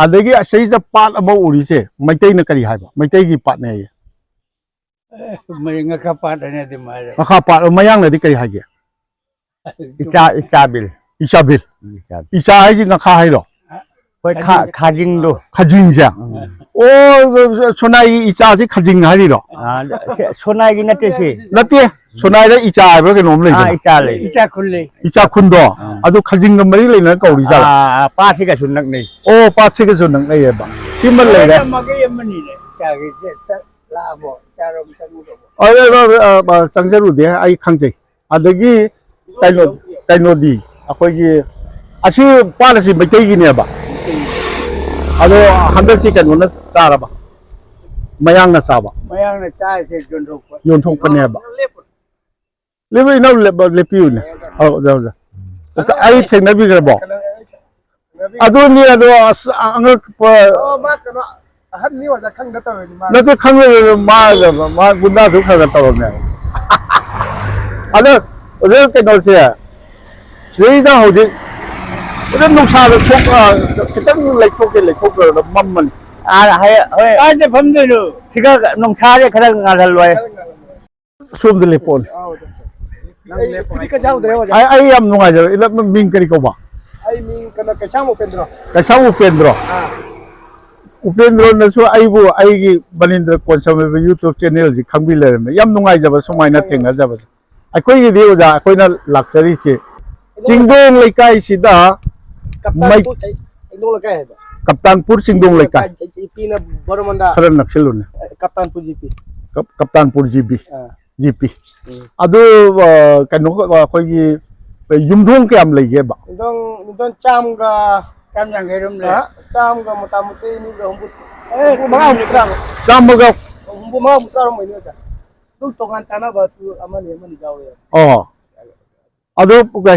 ꯑꯗꯒꯤ ꯑꯁꯤꯗꯩꯁꯤꯗ ꯄꯥꯠ ꯑꯃ ꯎꯔꯤꯁꯦ ꯃꯩꯇꯩꯅ ꯀꯔꯤ ꯍꯥꯏꯕ? ꯃꯩꯇꯩꯒꯤ ꯄꯥꯠꯅꯦ ꯍꯥꯏꯌꯦ꯫ ꯑꯦ, ꯃꯩ ꯉꯈꯥ ꯄꯥꯠ ꯍꯥꯏꯅ ꯑꯗꯨꯝ ꯍꯥꯏꯔꯦ꯫ ꯉꯈꯥ ꯄꯥꯠ, ꯃꯌꯥꯡꯅꯗꯤ ꯀꯔꯤ ꯍꯥꯏꯒꯦ? ꯏꯆꯥ, ꯏꯆꯥꯕꯤꯜ꯫ ꯏꯆꯥꯕꯤꯜ꯫ ꯏꯆꯥꯕꯤꯜ꯫ ꯏꯆꯥ ꯍꯥꯏꯁꯤ ꯉꯈꯥ ꯍꯥꯏꯔꯣ? ꯍꯣꯏ, ꯈꯥ-, ꯈꯥꯖꯤꯡ꯫ ꯈꯥꯖꯤꯡꯗꯣ꯫ ꯈꯥꯖꯤꯡꯁꯦ? ꯎꯝ꯫ ꯑꯣ, ꯁꯣꯅꯥꯏꯒꯤ ꯏꯆꯥꯁꯤ ꯈꯥꯖꯤꯡ ꯍꯥꯏꯔꯤꯔꯣ? ꯑꯥ, ꯁꯦ-, ꯁꯣꯅꯥꯏꯒꯤ ꯅꯠꯇꯦ ꯁꯤ꯫ ꯅꯠꯇꯦ, ꯁꯣꯅꯥꯏꯗ ꯏꯆꯥ ꯍꯥꯏꯕ꯭ꯔꯥ ꯀꯩꯅꯣꯝ ꯑꯥ, ꯂꯩꯗꯅ? ꯏꯆꯥ ꯂꯩ꯫ ꯏꯆꯥ ꯈꯨꯜ ꯂꯩ꯫ ꯏꯆꯥ ꯈꯨꯟꯗꯣ? ꯑꯥ꯫ ꯑꯗꯨ ꯈꯥꯖꯤꯡꯒ ꯃꯔꯤ ꯂꯩꯅꯅ ꯀꯧꯔꯤ ꯖꯥꯠꯂꯣ? ꯑꯥ, ꯑꯥ, ꯄꯥꯠꯁꯤꯒꯁꯨ ꯅꯛꯅꯩ꯫ ꯑꯣ, ꯄꯥꯠꯁꯤꯒꯁꯨ ꯅꯛꯅꯩꯌꯦꯕ꯫ ꯁꯤꯃ ꯂꯩꯔꯦ꯫ ꯑꯃꯒꯤ ꯑꯃꯅꯤꯅꯦ, ꯏꯆꯥꯒꯤ ꯆꯦ-, ꯆ-, ꯂꯥꯛꯑꯕꯣ? ꯏꯆꯥꯔꯣꯝ ꯆꯪꯉꯨꯔꯕꯣ? ꯑ, ꯑ, ꯑ, ꯑ, ꯆꯪꯖꯔꯨꯗꯦ, ꯑꯩ ꯈꯪꯖꯩ꯫ ꯑꯗꯒꯤ ꯀꯩꯅꯣ, ꯀꯩꯅꯣꯗꯤ ꯑꯩꯈꯣꯏꯒꯤ ꯑꯁꯤ ꯄꯥꯠ ꯑꯁꯤ ꯃꯩꯇꯩꯒꯤꯅꯦꯕ꯫ ꯑꯗꯣ ꯍꯟꯗꯛꯇꯤ ꯀꯩꯅꯣꯅ ꯆꯥꯔꯕ? ꯃꯌꯥꯡꯅ ꯆꯥꯕ꯫ ꯃꯌꯥꯡꯅ ꯆꯥꯔꯤꯁꯦ ꯌꯣꯟꯊꯣꯛꯄ꯫ ꯌꯣꯟꯊꯣꯛꯄꯅꯦꯕ꯫ ꯂꯦꯞꯄꯨ, ꯏꯅꯧ ꯂꯦꯞꯄ-, ꯂꯦꯞꯄꯤꯌꯨꯅꯦ꯫ ꯑꯧ, ꯑꯣꯖꯥ, ꯑꯣꯖꯥ꯫ ꯑꯩ ꯊꯦꯡꯅꯕꯤꯈ꯭ꯔꯕꯣ? ꯑꯗꯨꯅꯤ, ꯑꯗꯣ ꯑꯁ, ꯑꯉꯛꯄ꯫ ꯑꯣ, ꯃꯥ ꯀꯩꯅꯣ, ꯑꯍꯟꯅꯤ ꯑꯣꯖꯥ, ꯈꯪꯗ ꯇꯧꯔꯤꯅꯤ ꯃꯥ꯫ ꯅꯠꯇꯦ, ꯈꯪꯗꯦ, ꯃꯥ, ꯃꯥ ꯒꯨꯟꯗꯥꯁꯨ ꯈꯔ ꯈꯔ ꯇꯧꯔꯝꯃꯦ꯫ ꯑꯗꯣ, ꯑꯣꯖꯥ, ꯀꯩꯅꯣꯁꯦ, ꯁꯤꯗꯩꯗ ꯍꯧꯖꯤꯛ ꯈꯤꯇꯪ ꯅꯨꯡꯁꯥꯗ ꯊꯣꯛ-, ꯑ, ꯈꯤꯇꯪ ꯂꯩꯊꯣꯛꯀꯦ, ꯂꯩꯊꯣꯛꯈ꯭ꯔꯒ ꯃꯝꯃꯅꯤ꯫ ꯑꯥ, ꯍꯣꯏ, ꯍꯣꯏ꯫ ꯀꯥꯏꯗ ꯐꯝꯗꯣꯏꯅꯣ? ꯁꯤꯒ ꯅꯨꯡꯁꯥꯁꯦ ꯈꯔ ꯉꯥꯜꯍꯜꯂꯣꯏ꯫ ꯁꯣꯝꯗ ꯂꯦꯞꯄꯣꯅꯦ꯫ ꯑꯩ ꯐꯨꯔꯤꯠꯀ ꯌꯥꯎꯗ꯭ꯔꯦ, ꯑꯣꯖꯥ꯫ ꯑꯩ, ꯑꯩ ꯌꯥꯝ ꯅꯨꯡꯉꯥꯏꯖꯔꯦ꯫ ꯏꯂꯥ, ꯃꯤꯡ ꯀꯔꯤ ꯀꯧꯕ? ꯑꯩ ꯃꯤꯡ ꯀꯩꯅꯣ, ꯀꯩꯁꯥꯝ ꯎꯄꯦꯟꯗ꯭ꯔꯣ꯫ ꯀꯩꯁꯥꯝ ꯎꯄꯦꯟꯗ꯭ꯔꯣ? ꯑꯥ꯫ ꯎꯄꯦꯟꯗ꯭ꯔꯣꯅꯁꯨ ꯑꯩꯕꯨ ꯑꯩꯒꯤ ꯃꯅꯤꯟꯗ꯭ꯔ ꯀꯣꯟꯁꯝ ꯍꯥꯏꯕ YouTube channel ꯁꯤ ꯈꯪꯕꯤ ꯂꯩꯔꯝꯃꯦ꯫ ꯌꯥꯝ ꯅꯨꯡꯉꯥꯏꯖꯕ ꯁꯨꯃꯥꯏꯅ ꯊꯦꯡꯅꯖꯕꯁꯦ꯫ ꯑꯩꯈꯣꯏꯒꯤꯗꯤ ꯑꯣꯖꯥ, ꯑꯩꯈꯣꯏꯅ ꯂꯥꯛꯆꯔꯤꯁꯦ ꯆꯤꯡꯗꯣꯡ ꯂꯩꯀꯥꯏꯁꯤꯗ ꯃꯩ-, ꯀꯞꯇꯥꯟꯄꯨꯔ ꯆꯤꯡꯗꯣꯡ ꯂꯩꯀꯥꯏ ꯍꯥꯏꯕ꯫ ꯀꯞꯇꯥꯟꯄꯨꯔ ꯆꯤꯡꯗꯣꯡ ꯂꯩꯀꯥꯏ꯫ ꯖꯤꯄꯤꯅ ꯕꯣꯔꯃꯟꯗ꯫ ꯈꯔ ꯅꯛꯁꯤꯜꯂꯨꯅꯦ꯫ ꯀꯞꯇꯥꯟꯄꯨꯔ ꯖꯤꯄꯤ꯫ ꯀꯞ-, ꯀꯞꯇꯥꯟꯄꯨꯔ ꯖꯤꯄꯤ꯫ ꯑꯥ꯫ ꯖꯤꯄꯤ꯫ ꯎꯝ꯫ ꯑꯗꯨ, ꯑ, ꯀꯩꯅꯣ, ꯑꯩꯈꯣꯏꯒꯤ ꯌꯨꯝꯊꯣꯡ ꯀꯌꯥꯝ ꯂꯩꯒꯦꯕ? ꯌꯨꯝꯊꯣꯡ, ꯌꯨꯝꯊꯣꯡ ꯆꯥꯝꯒ, ꯆꯥꯝ ꯌꯥꯡꯈꯩꯔꯣꯝ ꯂꯩ꯫ ꯑ, ꯆꯥꯝꯒ ꯃꯣꯇꯥꯃꯨꯇꯤ ꯅꯤꯐꯨ ꯍꯨꯝꯐꯨ, ꯑꯦ, ꯍꯨꯝꯐꯨ ꯃꯉꯥ, ꯍꯨꯝꯐꯨ ꯇꯔꯥ꯫ ꯆꯥꯝꯃꯒ? ꯍꯨꯝꯐꯨ ꯃꯉꯥ, ꯍꯨꯝꯐꯨ ꯇꯔꯥ ꯂꯩꯅꯤ, ꯑꯣꯖꯥ꯫ ꯑꯗꯨꯝ ꯇꯣꯉꯥꯟ ꯆꯥꯅꯕ ꯑꯗꯨ ꯑꯃꯅꯤ, ꯑꯃꯅꯤ ꯌꯥꯎꯋꯦ꯫ ꯑꯣ꯫ ꯑꯗꯣ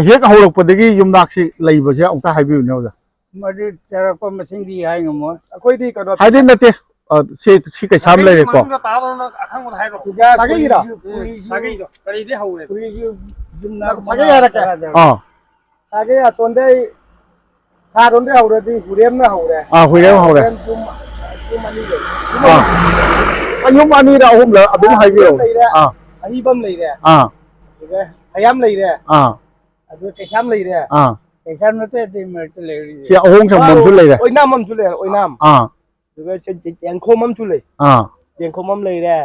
ꯍꯦꯛ ꯍꯧꯔꯛꯄꯗꯒꯤ ꯌꯨꯝꯅꯥꯛꯁꯤ ꯂꯩꯕꯁꯦ ꯑꯃꯨꯛꯇ ꯍꯥꯏꯕꯤꯌꯨꯅꯦ, ꯑꯣꯖꯥ꯫ ꯃꯗꯨ ꯆꯥꯎꯔꯥꯛꯄ ꯃꯁꯤꯡꯗꯤ ꯍꯥꯏ ꯉꯝꯃꯣꯏ꯫ ꯑꯩꯈꯣꯏꯗꯤ ꯀꯩꯅꯣ ꯍꯥꯏꯗꯤ ꯅꯠꯇꯦ, ꯑ, ꯁꯤ, ꯁꯤ ꯀꯩꯁꯥꯝ ꯁꯥꯒꯩꯒꯤ ꯂꯩꯔꯦꯀꯣ꯫ ꯃꯅꯨꯡꯗ ꯇꯥꯕ ꯅꯪ ꯑꯈꯪꯕꯗ ꯍꯥꯏꯔꯣ꯫ ꯁꯤꯗ ꯁꯥꯒꯩꯒꯤꯔꯣ? ꯈꯨꯔꯤꯁꯨ, ꯎꯝ, ꯈꯨꯔꯤꯁꯨ, ꯁꯥꯒꯩꯗꯣ ꯀꯔꯤꯗꯩ ꯍꯧꯔꯦ? ꯈꯨꯔꯤꯁꯨ ꯌꯨꯝꯅꯥꯛ ꯅꯪ ꯁꯥꯒꯩ ꯃꯉꯥ ꯍꯥꯏꯔꯛꯀꯦ꯫ ꯇꯔꯥꯗ ꯑꯥ꯫ ꯁꯥꯒꯩ ꯑꯁꯣꯟꯗꯩ ꯊꯥꯔꯣꯝꯗꯩ ꯍꯧꯔꯗꯤ ꯍꯨꯔꯦꯝꯅ ꯍꯧꯔꯦ꯫ ꯑꯥ, ꯍꯨꯔꯦꯝ ꯍꯧꯔꯦ꯫ ꯍꯨꯔꯦꯝ ꯌꯨꯝ, ꯌꯨꯝ ꯑꯅꯤ ꯂꯩ꯫ ꯑꯥ꯫ ꯌꯨꯝ ꯑꯅꯤꯔ ꯑꯍꯨꯝꯂ ꯑꯗꯨꯝ ꯍꯥꯏꯕꯤꯔꯛꯑꯣ꯫ ꯍꯨꯔꯦꯝ ꯂꯩꯔꯦ, ꯑꯥ꯫ ꯑꯍꯤꯕꯝ ꯂꯩꯔꯦ꯫ ꯑꯥ꯫ ꯑꯗꯨꯒ ꯍꯌꯥꯝ ꯂꯩꯔꯦ꯫ ꯑꯥ꯫ ꯑꯗꯨꯒ ꯀꯩꯁꯥꯝ ꯂꯩꯔꯦ꯫ ꯑꯥ꯫ ꯀꯩꯁꯥꯝ ꯅꯠꯇꯦ, ꯑꯗꯨꯏ ꯃꯔꯛꯇ ꯂꯩꯔꯤꯁꯦ꯫ ꯁꯤ ꯑꯍꯣꯡ ꯁꯪꯕꯝꯁꯨ ꯂꯩꯔꯦ꯫ ꯑꯣꯏꯅꯥꯝ ꯑꯃꯁꯨ ꯂꯩꯔꯦ, ꯑꯣꯏꯅꯥꯝ꯫ ꯑꯥ꯫ ꯑꯗꯨꯒ ꯁꯤ ꯆꯦꯡꯈꯣꯝ ꯑꯃꯁꯨ ꯂꯩ꯫ ꯑꯥ꯫ ꯆꯦꯡꯈꯣꯝ ꯑꯃ ꯂꯩꯔꯦ꯫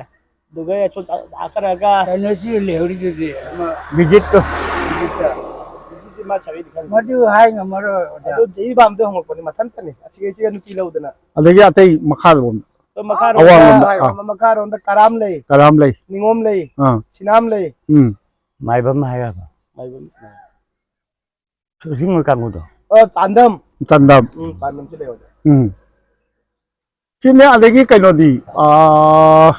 ꯑꯗꯨꯒ ꯑꯁꯣꯝ ꯆꯥ-, ꯆꯥ ꯈꯔꯒ ꯀꯩꯅꯣꯁꯨ ꯂꯩꯍꯧꯔꯤꯗꯨꯗꯤ, ꯑꯃ ꯚꯤꯖꯤꯠꯇꯣ꯫ ꯚꯤꯖꯤꯠꯇ꯫ ꯚꯤꯖꯤꯠꯇꯤ ꯃꯥ ꯁꯥꯒꯩꯗꯤ ꯈꯪꯗꯦ꯫ ꯃꯗꯨ ꯍꯥꯏ ꯉꯝꯃꯔꯣꯏ, ꯑꯣꯖꯥ꯫ ꯑꯗꯨ ꯖꯤ ꯏꯕꯥꯝꯗꯣ ꯍꯪꯉꯛꯄꯅꯤ, ꯃꯊꯟꯇꯅꯤ꯫ ꯑꯁꯤꯒꯩꯁꯤꯒ ꯅꯨꯄꯤ ꯂꯧꯗꯅ꯫ ꯑꯗꯒꯤ ꯑꯇꯩ ꯃꯈꯥꯔꯣꯝꯗ꯫ ꯑꯗꯣ ꯃꯈꯥꯔꯣꯝꯗ ꯑꯋꯥꯡꯂꯣꯝꯗ, ꯍꯥꯏ-, ꯑꯥ꯫ ꯃꯈꯥꯔꯣꯝꯗ ꯀꯔꯥꯝ ꯂꯩ꯫ ꯀꯔꯥꯝ ꯂꯩ꯫ ꯅꯤꯉꯣꯝ ꯂꯩ꯫ ꯑꯥ꯫ ꯁꯤꯅꯥꯝ ꯂꯩ꯫ ꯎꯝ꯫ ꯃꯥꯏꯕꯝ ꯍꯥꯏꯔꯕ? ꯃꯥꯏꯕꯝ꯫ ꯁꯨꯁꯤꯡ ꯃꯣꯏ ꯀꯥꯡꯕꯨꯗꯣ? ꯑ, ꯆꯥꯟꯗꯝ꯫ ꯆꯥꯟꯗꯝ꯫ ꯎꯝ, ꯆꯥꯟꯗꯝꯁꯨ ꯂꯩꯍꯧꯔꯦ꯫ ꯎꯝ꯫ ꯁꯤꯅꯦ꯫ ꯑꯗꯒꯤ ꯀꯩꯅꯣꯗꯤ, ꯑꯥ,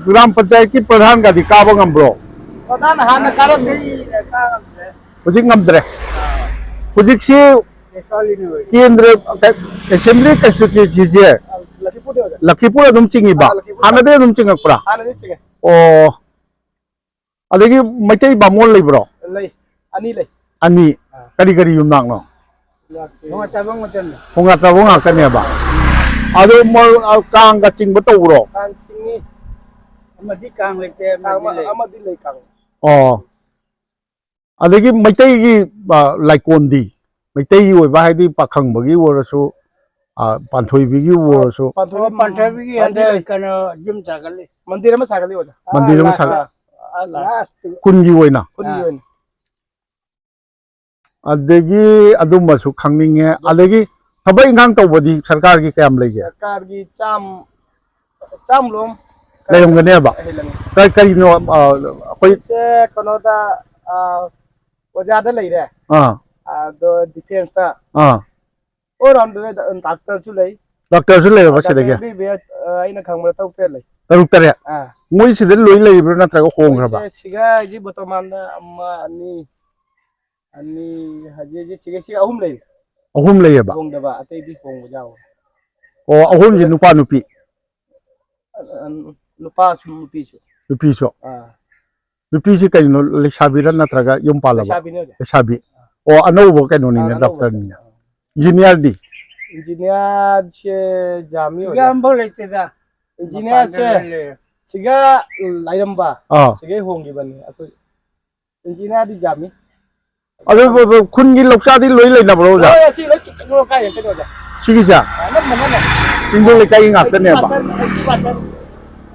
ꯒ꯭ꯔꯥꯝ ꯄꯟꯆꯥꯌꯠꯀꯤ ꯄ꯭ꯔꯙꯥꯟꯒꯗꯤ ꯀꯥꯕ ꯉꯝꯕ꯭ꯔꯣ? ꯄ꯭ꯔꯙꯥꯟ ꯍꯥꯟꯅ ꯀꯥꯔꯝꯃꯤ, ꯀꯥ ꯉꯝꯗ꯭ꯔꯦ꯫ ꯍꯧꯖꯤꯛ ꯉꯝꯗ꯭ꯔꯦ꯫ ꯍꯧꯖꯤꯛꯁꯤ ꯀꯦꯟꯗ꯭ꯔ, ꯑꯦꯁꯦꯝꯕ꯭ꯂꯤ ꯀꯟꯁꯇꯤꯇ꯭ꯌꯨꯟꯁꯤꯁꯦ ꯂꯛꯈꯤꯄꯨꯔꯗ ꯑꯣꯏꯔꯦ꯫ ꯂꯛꯈꯤꯄꯨꯔ ꯑꯗꯨꯝ ꯆꯤꯡꯉꯤꯕ? ꯑꯥ, ꯂꯛꯈꯤꯄꯨꯔ꯫ ꯍꯥꯟꯅꯗꯩ ꯑꯗꯨꯝ ꯆꯤꯡꯉꯛꯄ꯭ꯔꯥ? ꯍꯥꯟꯅꯗꯩ ꯆꯤꯡꯉꯦ꯫ ꯑꯣ꯫ ꯑꯗꯒꯤ ꯃꯩꯇꯩ ꯕꯥꯃꯣꯟ ꯂꯩꯕ꯭ꯔꯣ? ꯂꯩ꯫ ꯑꯅꯤ ꯂꯩ꯫ ꯑꯅꯤ? ꯑꯥ꯫ ꯀꯔꯤ ꯀꯔꯤ ꯌꯨꯝꯅꯥꯛꯅꯣ? ꯈꯣꯡꯉꯥ ꯆꯥꯕ ꯉꯥꯛꯇꯅꯦ꯫ ꯈꯣꯡꯉꯥ ꯆꯥꯕ ꯉꯥꯛꯇꯅꯦꯕ? ꯑꯗꯣ ꯃꯣꯏ, ꯑ, ꯀꯥꯡꯒ ꯆꯤꯡꯕ ꯇꯧꯕ꯭ꯔꯣ? ꯀꯥꯡ ꯆꯤꯡꯉꯤ꯫ ꯑꯃꯗꯤ ꯀꯥꯡ ꯂꯩꯇꯦ, ꯀꯥꯡ ꯑꯃꯗꯤ ꯑꯃ-, ꯂꯩ꯫ ꯑꯃꯗꯤ ꯂꯩ ꯀꯥꯡ꯫ ꯑꯣ꯫ ꯑꯗꯒꯤ ꯃꯩꯇꯩꯒꯤ, ꯑ, ꯂꯥꯏꯀꯣꯟꯗꯤ? ꯃꯩꯇꯩꯒꯤ ꯑꯣꯏꯕ ꯍꯥꯏꯗꯤ ꯄꯥꯈꯪꯕꯒꯤ ꯑꯣꯏꯔꯁꯨ, ꯑ, ꯄꯥꯟꯊꯣꯏꯕꯤꯒꯤ ꯑꯣꯏꯔꯁꯨ꯫ ꯄꯥꯟꯊꯣꯏꯕꯤ ꯑꯣ, ꯄꯥꯟꯊꯣꯏꯕꯤꯒꯤ ꯑꯅꯤ ꯍꯟꯗꯛ ꯂꯩ꯫ ꯀꯩꯅꯣ ꯌꯨꯝ ꯁꯥꯒꯠꯂꯤ꯫ ꯃꯟꯗꯤꯔ ꯑꯃ ꯁꯥꯒꯠꯂꯤ, ꯑꯣꯖꯥ꯫ ꯃꯟꯗꯤꯔ ꯑꯃ ꯑꯥ, ꯁꯥꯒꯠ-, ꯂꯥꯁ꯫ ꯑꯥ, ꯂꯥꯁ꯫ ꯈꯨꯟꯒꯤ ꯑꯣꯏꯅ? ꯈꯨꯟꯒꯤ ꯑꯥ꯫ ꯑꯣꯏꯅ꯫ ꯑꯗꯒꯤ ꯑꯗꯨꯝꯕꯁꯨ ꯈꯪꯅꯤꯡꯉꯦ꯫ ꯑꯗꯒꯤ ꯊꯕꯛ ꯏꯪꯈꯥꯡ ꯇꯧꯕꯗꯤ ꯁꯔꯀꯥꯔꯒꯤ ꯀꯌꯥꯝ ꯂꯩꯒꯦ? ꯁꯔꯀꯥꯔꯒꯤ ꯆꯥꯝ-, ꯆꯥꯝꯂꯣꯝ ꯂꯩꯔꯝꯒꯅꯦꯕ? ꯂꯩꯔꯝꯒꯅꯤ꯫ ꯀ-, ꯀꯔꯤꯅꯣ, ꯑ, ꯑꯩꯈꯣꯏ ꯁꯤꯁꯦ ꯀꯩꯅꯣꯗ, ꯑ, ꯑꯣꯖꯥꯗ ꯂꯩꯔꯦ꯫ ꯑꯥ꯫ ꯑꯗꯣ ꯗꯤꯐꯦꯟꯁꯇ꯫ ꯑꯥ꯫ ꯑꯣꯜ ꯔꯥꯎꯟꯗꯔ ꯗꯥꯛꯇꯔꯁꯨ ꯂꯩ꯫ ꯗꯥꯛꯇꯔꯁꯨ ꯂꯩꯔꯕ ꯗꯥꯛꯇꯔ ꯁꯤꯗꯒꯤ? ꯑꯦꯝ ꯕꯤ ꯕꯤ ꯑꯦꯁ, ꯑ, ꯑꯩꯅ ꯈꯪꯕꯗ ꯇꯔꯨꯛ ꯇꯔꯦꯠ ꯂꯩ꯫ ꯇꯔꯨꯛ ꯇꯔꯦꯠ? ꯑꯥ꯫ ꯃꯣꯏ ꯁꯤꯗ ꯂꯣꯏ ꯂꯩꯔꯤꯕ꯭ꯔꯥ ꯅꯠꯇ꯭ꯔꯒ ꯍꯣꯡꯈ꯭ꯔꯕ? ꯃꯣꯏꯁꯦ ꯁꯤꯒ ꯍꯧꯖꯤꯛ ꯕꯣꯇꯣꯃꯥꯟꯗ ꯑꯃ, ꯑꯅꯤ, ꯑꯅꯤ, ꯍꯧꯖꯤꯛ, ꯍꯧꯖꯤꯛ ꯁꯤꯒ, ꯁꯤꯒ ꯑꯍꯨꯝ ꯂꯩꯔꯤ꯫ ꯑꯍꯨꯝ ꯂꯩꯌꯦꯕ? ꯍꯣꯡꯗꯕ, ꯑꯇꯩꯗꯤ ꯍꯣꯡꯕ ꯌꯥꯎꯋꯦ꯫ ꯑꯣ, ꯑꯍꯨꯝꯁꯦ ꯅꯨꯄꯥ ꯅꯨꯄꯤ? ꯑ, ꯑ, ꯅꯨꯄꯥꯁꯨ ꯅꯨꯄꯤꯁꯨ꯫ ꯅꯨꯄꯤꯁꯨ? ꯑꯥ꯫ ꯅꯨꯄꯤꯁꯤ ꯀꯩꯅꯣ, ꯂꯩꯁꯥꯕꯤꯔ ꯅꯠꯇ꯭ꯔꯒ ꯌꯨꯝ ꯄꯥꯜꯂꯕ? ꯂꯩꯁꯥꯕꯤꯅꯦ ꯍꯧꯖꯤꯛ꯫ ꯂꯩꯁꯥꯕꯤ꯫ ꯑꯣ, ꯑꯅꯧꯕ ꯀꯩꯅꯣꯅꯤꯅꯦ, ꯑꯥ, ꯑꯅꯧꯕ ꯗꯥꯛꯇꯔꯅꯤꯅꯦ꯫ ꯆꯠꯄ꯫ ꯏꯟꯖꯤꯅꯤꯌꯥꯔꯗꯤ? ꯏꯟꯖꯤꯅꯤꯌꯥꯔꯁꯦ ꯖꯥꯃꯤ ꯑꯣꯏꯔꯦ꯫ ꯌꯥꯝꯐꯥꯎ ꯂꯩꯇꯦꯗ꯫ ꯏꯟꯖꯤꯅꯤꯌꯥꯔꯁꯦ ꯃꯄꯥꯟꯗ ꯂꯣꯏ ꯂꯩꯔꯦ꯫ ꯁꯤꯒ ꯂꯩꯔꯝꯕ, ꯑꯥ꯫ ꯁꯤꯒꯩ ꯍꯣꯡꯈꯤꯕꯅꯤ ꯑꯩꯈꯣꯏ꯫ ꯏꯟꯖꯤꯅꯤꯌꯥꯔꯗꯤ ꯌꯥꯝꯃꯤ꯫ ꯑꯗꯨ ꯈꯨꯟꯒꯤ ꯂꯧꯆꯥꯗꯤ ꯂꯣꯏ ꯂꯩꯅꯕ꯭ꯔꯣ, ꯑꯣꯖꯥ? ꯂꯣꯏ ꯑꯁꯤ ꯂꯣꯏ ꯆꯤꯡꯗꯣꯜ ꯂꯩꯀꯥꯏ ꯉꯥꯛꯇꯅꯤ, ꯑꯣꯖꯥ꯫ ꯁꯤꯒꯤꯁꯦ? ꯑꯅꯝꯕꯅꯅꯦ꯫ ꯆꯤꯡꯗꯣꯜ ꯂꯩꯀꯥꯏꯒꯤ ꯉꯥꯛꯇꯅꯦꯕ? Eighty percent, eighty percent,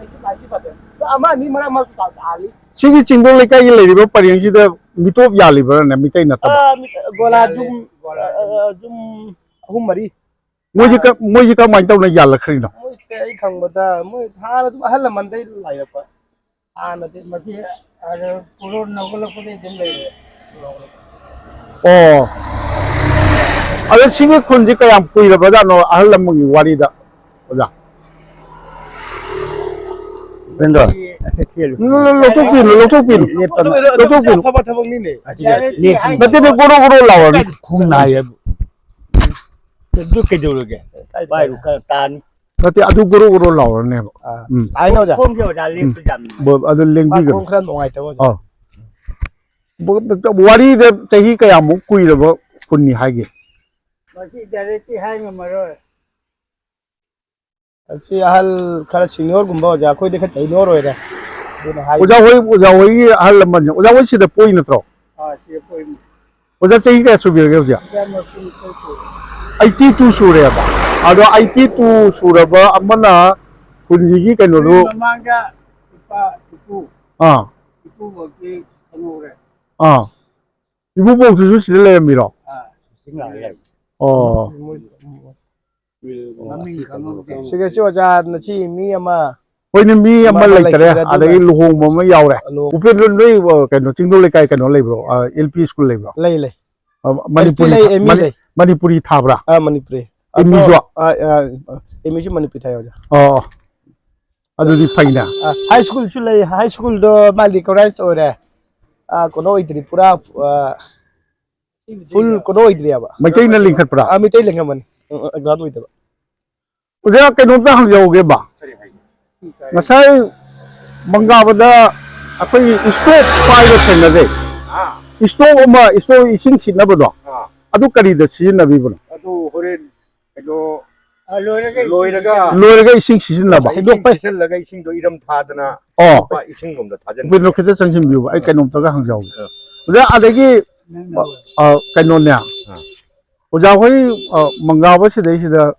eighty percent, eighty percent꯫ ꯑꯃ ꯑꯅꯤ ꯃꯔꯛ ꯃꯔꯛꯇ ꯇꯥꯜꯂꯤ꯫ ꯁꯤꯒꯤ ꯆꯤꯡꯗꯣꯜ ꯂꯩꯀꯥꯏꯒꯤ ꯂꯩꯔꯤꯕ ꯄꯔꯦꯡꯁꯤꯗ ꯃꯤꯇꯣꯞ ꯌꯥꯜꯂꯤꯕ꯭ꯔꯥꯅꯦ, ꯃꯤꯇꯩ ꯅꯠꯇꯕ? ꯑ, ꯃꯤ-, ꯒꯣꯂꯥ ꯌꯥꯜꯂꯤ, ꯌꯨꯝ, ꯒꯣꯂꯥ꯫ ꯑ, ꯑ, ꯌꯨꯝ ꯑꯍꯨꯝ ꯃꯔꯤ꯫ ꯃꯣꯏꯁꯦ ꯑ, ꯀ-, ꯃꯣꯏꯁꯦ ꯀꯃꯥꯏꯅ ꯇꯧꯅ ꯌꯥꯜꯂꯛꯈ꯭ꯔꯤꯅꯣ? ꯃꯣꯏꯁꯦ ꯑꯩ ꯈꯪꯕꯗ ꯃꯣꯏ ꯍꯥꯟꯅ ꯑꯗꯨꯝ ꯑꯍꯜ ꯂꯃꯟꯗꯩ ꯑꯗꯨꯝ ꯂꯩꯔꯛꯄ꯫ ꯍꯥꯟꯅꯗꯤ ꯃꯁꯤ, ꯑ, ꯄꯨꯔꯣꯟ ꯅꯧꯒꯠꯂꯛꯄꯗꯩ ꯑꯗꯨꯝ ꯂꯩꯔꯦ꯫ ꯑꯣ꯫ ꯑꯗꯣ ꯁꯤꯒꯤ ꯈꯨꯟꯁꯤ ꯀꯌꯥꯝ ꯀꯨꯏꯔꯕꯖꯥꯠꯅꯣ, ꯑꯍꯜ ꯂꯃꯟꯒꯤ ꯋꯥꯔꯤꯗ, ꯑꯣꯖꯥ? ꯎꯄꯦꯟꯗ꯭ꯔ꯫ ꯂꯧꯊꯣꯛꯄꯤꯅꯨ, ꯂꯧꯊꯣꯛꯄꯤꯅꯨ꯫ ꯂꯧꯊꯣꯛꯄꯤꯅꯨ꯫ ꯑꯐꯕ ꯊꯕꯛꯅꯤꯅꯦ꯫ ꯅꯠꯇꯦꯅꯦ, ꯒꯣꯔꯣ ꯒꯣꯔꯣ ꯂꯥꯎꯔꯅꯤ꯫ ꯈꯣꯡ ꯅꯥꯏ ꯍꯥꯏꯕ꯫ ꯑꯗꯨ ꯀꯩꯗꯧꯔꯒꯦ? ꯄꯥꯏꯔꯨ ꯈꯔ ꯇꯥꯅꯤ꯫ ꯅꯠꯇꯦ, ꯑꯗꯨ ꯒꯣꯔꯣ ꯒꯣꯔꯣ ꯂꯥꯎꯔꯅꯦꯕ꯫ ꯑꯥ꯫ ꯎꯝ꯫ ꯇꯥꯏꯅꯦ ꯑꯣꯖꯥ꯫ ꯈꯣꯡꯁꯦ ꯑꯣꯖꯥ ꯎꯝ꯫ ꯂꯦꯞꯄ ꯌꯥꯝ ꯅꯨꯡꯉꯥꯏ꯫ ꯕ-, ꯑꯗꯨ ꯃꯥ ꯂꯦꯡꯕꯤꯒꯅꯨ꯫ ꯈꯣꯡ ꯈꯔ ꯅꯨꯡꯉꯥꯏꯇꯕ ꯑꯣꯖꯥ꯫ ꯑꯥ꯫ ꯕ-, ꯕ-, ꯋꯥꯔꯤꯗ ꯆꯍꯤ ꯀꯌꯥꯃꯨꯛ ꯀꯨꯏꯔꯕ ꯈꯨꯟꯅꯤ ꯍꯥꯏꯒꯦ? ꯃꯁꯤ ꯗꯥꯏꯔꯦꯛꯇꯤ ꯍꯥꯏ ꯉꯝꯃꯔꯣꯏ꯫ ꯑꯁꯤ ꯑꯍꯜ ꯈꯔ ꯁꯤꯅꯤꯌꯔꯒꯨꯝꯕ ꯑꯣꯖꯥ, ꯑꯩꯈꯣꯏꯗꯤ ꯈꯔ ꯇꯩꯅꯣꯔ ꯑꯣꯏꯔꯦ꯫ ꯑꯗꯨꯅ ꯍꯥꯏ- ꯑꯣꯖꯥ ꯍꯣꯏ, ꯑꯣꯖꯥ ꯍꯣꯏꯒꯤ ꯑꯍꯜ ꯂꯃꯟꯁꯦ, ꯑꯣꯖꯥ ꯍꯣꯏ ꯁꯤꯗ ꯄꯣꯛꯏ ꯅꯠꯇ꯭ꯔꯣ? ꯑꯥ, ꯁꯤꯗ ꯄꯣꯛꯏꯅꯤ꯫ ꯑꯣꯖꯥ ꯆꯍꯤ ꯀꯌꯥ ꯁꯨꯕꯤꯔꯒꯦ ꯍꯧꯖꯤꯛ? ꯌꯥꯝꯅ ꯀꯨꯏꯅ ꯆꯠꯇꯦ꯫ ꯑꯩꯠꯇꯤ ꯇꯨ ꯁꯨꯔꯦꯕ꯫ ꯑꯗꯣ ꯑꯩꯠꯇꯤ ꯇꯨ ꯁꯨꯔꯕ ꯑꯃꯅ ꯈꯨꯟꯁꯤꯒꯤ ꯀꯩꯅꯣꯗꯨ ꯑꯗꯨꯒꯤ ꯃꯃꯥꯡꯗ ꯏꯄꯥ ꯏꯄꯨ, ꯑꯥ꯫ ꯏꯄꯨꯕꯣꯛꯇꯤ ꯈꯪꯍꯧꯔꯦ꯫ ꯑꯥ꯫ ꯏꯄꯨꯕꯣꯛꯇꯨꯁꯨ ꯁꯤꯗ ꯂꯩꯔꯝꯃꯤꯔꯣ? ꯑꯥ꯫ ꯑꯣ꯫ ꯃꯃꯤꯡ ꯈꯪꯍꯧꯗꯦ꯫ ꯁꯤꯒꯁꯨ ꯑꯣꯖꯥ ꯉꯁꯤ ꯃꯤ ꯑꯃ ꯍꯣꯏꯅꯦ, ꯃꯤ ꯑꯃ ꯑꯃ ꯂꯩꯇꯔꯦ, ꯂꯩꯈꯤꯗ꯭ꯔꯦ, ꯑꯗꯨꯅ ꯑꯗꯒꯤ ꯂꯨꯍꯣꯡꯕ ꯑꯃ ꯌꯥꯎꯔꯦ꯫ ꯂꯨꯍꯣꯡ- ꯎꯄꯦꯟꯗ꯭ꯔ, ꯅꯣꯏ, ꯑ, ꯀꯩꯅꯣ, ꯆꯤꯡꯗꯣ ꯂꯩꯀꯥꯏ ꯀꯩꯅꯣ ꯂꯩꯕ꯭ꯔꯣ? ꯑ, ꯑꯦꯜ ꯄꯤ ꯁ꯭ꯀꯨꯜ ꯂꯩꯕ꯭ꯔꯣ? ꯂꯩ, ꯂꯩ꯫ ꯑ, ꯃꯅꯤꯄꯨꯔꯤ ꯑꯦꯜ ꯄꯤ ꯂꯩ, ꯊꯥ-, ꯑꯦꯝ ꯏ ꯃꯅꯤ-, ꯂꯩ꯫ ꯃꯅꯤꯄꯨꯔꯤ ꯊꯥꯕ꯭ꯔꯥ? ꯑ, ꯃꯅꯤꯄꯨꯔꯤ꯫ ꯑꯦꯝ ꯏꯁꯨ? ꯑꯗꯣ, ꯑ, ꯑ, ꯑꯦꯝ ꯏꯁꯨ ꯃꯅꯤꯄꯨꯔꯤ ꯊꯥꯏ, ꯑꯣꯖꯥ꯫ ꯑꯣ, ꯑꯗꯨꯗꯤ ꯐꯩꯅꯦ꯫ ꯑ, ꯍꯥꯏ ꯁ꯭ꯀꯨꯜꯁꯨ ꯂꯩ, ꯍꯥꯏ ꯁ꯭ꯀꯨꯜꯗꯣ ꯃꯥ ꯔꯤꯀꯣꯒꯅꯥꯏꯖ ꯑꯣꯏꯔꯦ꯫ ꯑ, ꯀꯩꯅꯣ ꯑꯣꯏꯗ꯭ꯔꯤ, ꯄꯨꯔꯥ, ꯑ, ꯐꯨꯜ ꯀꯩꯅꯣ ꯑꯣꯏꯗ꯭ꯔꯤꯑꯕ꯫ ꯃꯩꯇꯩꯅ ꯂꯤꯡꯈꯠꯄ꯭ꯔꯥ? ꯑ, ꯃꯩꯇꯩ ꯂꯤꯡꯈꯠꯄꯅꯤ꯫ ꯑ, ꯑ, ꯒ꯭ꯔꯥꯎꯟ ꯑꯣꯏꯗꯕ꯫ ꯑꯣꯖꯥ, ꯀꯩꯅꯣꯝꯇ ꯍꯪꯖꯍꯧꯒꯦꯕ꯫ ꯉꯁꯥꯏ ꯃꯪꯒꯥꯕꯗ ꯑꯩꯈꯣꯏꯒꯤ ꯏꯁꯇꯣꯞ ꯄꯥꯏꯕ ꯊꯦꯡꯅꯖꯩ꯫ ꯑꯥ꯫ ꯏꯁꯇꯣꯞ ꯑꯃ, ꯏꯁꯇꯣꯞ ꯏꯁꯤꯡ ꯁꯤꯠꯅꯕꯗꯣ, ꯑꯥ꯫ ꯑꯗꯨ ꯀꯔꯤꯗ ꯁꯤꯖꯤꯟꯅꯕꯤꯕꯅꯣ? ꯑꯗꯨ ꯍꯣꯔꯦꯟ ꯀꯩꯅꯣ ꯑ, ꯂꯣꯏꯔꯒ ꯂꯣꯏꯔꯒ ꯏꯁꯤꯡ ꯂꯣꯏꯔꯒ ꯏꯁꯤꯡ ꯁꯤꯖꯤꯟꯅꯕ? ꯏꯁꯤꯡ ꯊꯩꯗꯣꯛꯄ꯫ ꯁꯤꯖꯤꯜꯂꯒ ꯏꯁꯤꯡꯗꯣ ꯏꯔꯝ ꯊꯥꯗꯅ ꯑꯣ꯫ ꯑꯇꯣꯞꯄ ꯏꯁꯤꯡꯂꯣꯝꯗ ꯊꯥꯖꯤꯟꯕ꯫ ꯎꯄꯦꯟꯗ꯭ꯔꯣ, ꯈꯤꯇ ꯆꯪꯁꯤꯟꯕꯤꯌꯨꯕ, ꯑꯩ ꯀꯩꯅꯣꯝꯇꯒ ꯍꯪꯖꯍꯧꯒꯦ꯫ ꯑꯥ꯫ ꯑꯣꯖꯥ, ꯑꯗꯒꯤ, ꯅꯪꯅ ꯑ, ꯀꯩꯅꯣꯅꯦ, ꯑꯥ꯫ ꯑꯣꯖꯥ ꯍꯣꯏ, ꯑ, ꯃꯪꯒꯥꯕ ꯁꯤꯗꯩꯁꯤꯗ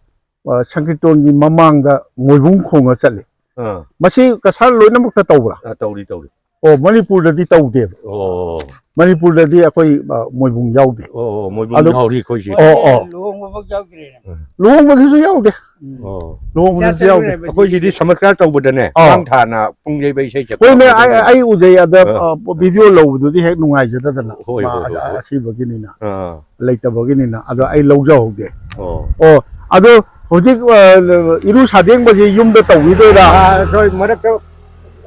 ꯑ, ꯁꯪꯀꯤꯔꯇꯣꯟꯒꯤ ꯃꯃꯥꯡꯗ ꯃꯣꯏꯕꯨꯡ ꯈꯣꯡꯉ ꯆꯠꯂꯤ꯫ ꯑꯥ꯫ ꯃꯁꯤ ꯀꯁꯥꯔ ꯂꯣꯏꯅꯃꯛꯇ ꯇꯧꯕ꯭ꯔꯥ? ꯑꯥ, ꯇꯧꯔꯤ, ꯇꯧꯔꯤ꯫ ꯑꯣ, ꯃꯅꯤꯄꯨꯔꯗꯗꯤ ꯇꯧꯗꯦꯕ꯫ ꯑꯣ꯫ ꯃꯅꯤꯄꯨꯔꯗꯗꯤ ꯑꯩꯈꯣꯏ, ꯑ, ꯃꯣꯏꯕꯨꯡ ꯌꯥꯎꯗꯦ꯫ ꯑꯣ, ꯃꯣꯏꯕꯨꯡ ꯑꯗꯨ ꯌꯥꯎꯔꯤ ꯑꯩꯈꯣꯏꯁꯦ꯫ ꯑꯣ, ꯑꯣ꯫ ꯂꯨꯍꯣꯡꯕꯐꯥꯎ ꯌꯥꯎꯗ꯭ꯔꯦꯅꯦ꯫ ꯎꯝ꯫ ꯂꯨꯍꯣꯡꯕꯗꯁꯨ ꯌꯥꯎꯗꯦ꯫ ꯑꯣ꯫ ꯂꯨꯍꯣꯡꯕꯗꯁꯨ ꯌꯥꯎꯗꯦ꯫ ꯑꯩꯈꯣꯏ ꯁꯤꯗꯤ ꯁꯃꯠꯀꯥꯔ ꯇꯧꯕꯗꯅꯦ, ꯑꯥꯎ꯫ ꯊꯥꯡ ꯊꯥꯅ ꯄꯨꯡ ꯌꯩꯕ ꯏꯁꯩ ꯆꯠꯄ ꯍꯣꯏꯅꯦ, ꯑꯃ ꯑꯩ, ꯂꯩꯕꯅꯦ꯫ ꯑꯩ ꯎꯖꯩ꯫ ꯑꯗ, ꯑꯥ꯫ ꯑ, ꯚꯤꯗꯤꯑꯣ ꯂꯧꯕꯗꯨꯗꯤ ꯍꯦꯛ ꯅꯨꯡꯉꯥꯏꯖꯗꯗꯅ꯫ ꯍꯣꯏ, ꯃꯥ ꯍꯣꯏ, ꯑ-, ꯍꯣꯏ, ꯍꯣꯏ꯫ ꯑꯁꯤꯕꯒꯤꯅꯤꯅ, ꯑꯥ꯫ ꯂꯩꯇꯕꯒꯤꯅꯤꯅ꯫ ꯑꯗꯣ ꯑꯩ ꯂꯧꯖꯍꯧꯗꯦ꯫ ꯑꯣ꯫ ꯑꯣ, ꯑꯗꯣ ꯍꯧꯖꯤꯛ, ꯑ, ꯏꯔꯨ ꯁꯥꯗꯦꯡꯕꯁꯤ ꯌꯨꯝꯗ ꯇꯧꯕꯤꯗꯣꯏꯔꯥ? ꯑꯥ, ꯍꯣꯏ, ꯃꯔꯛꯇ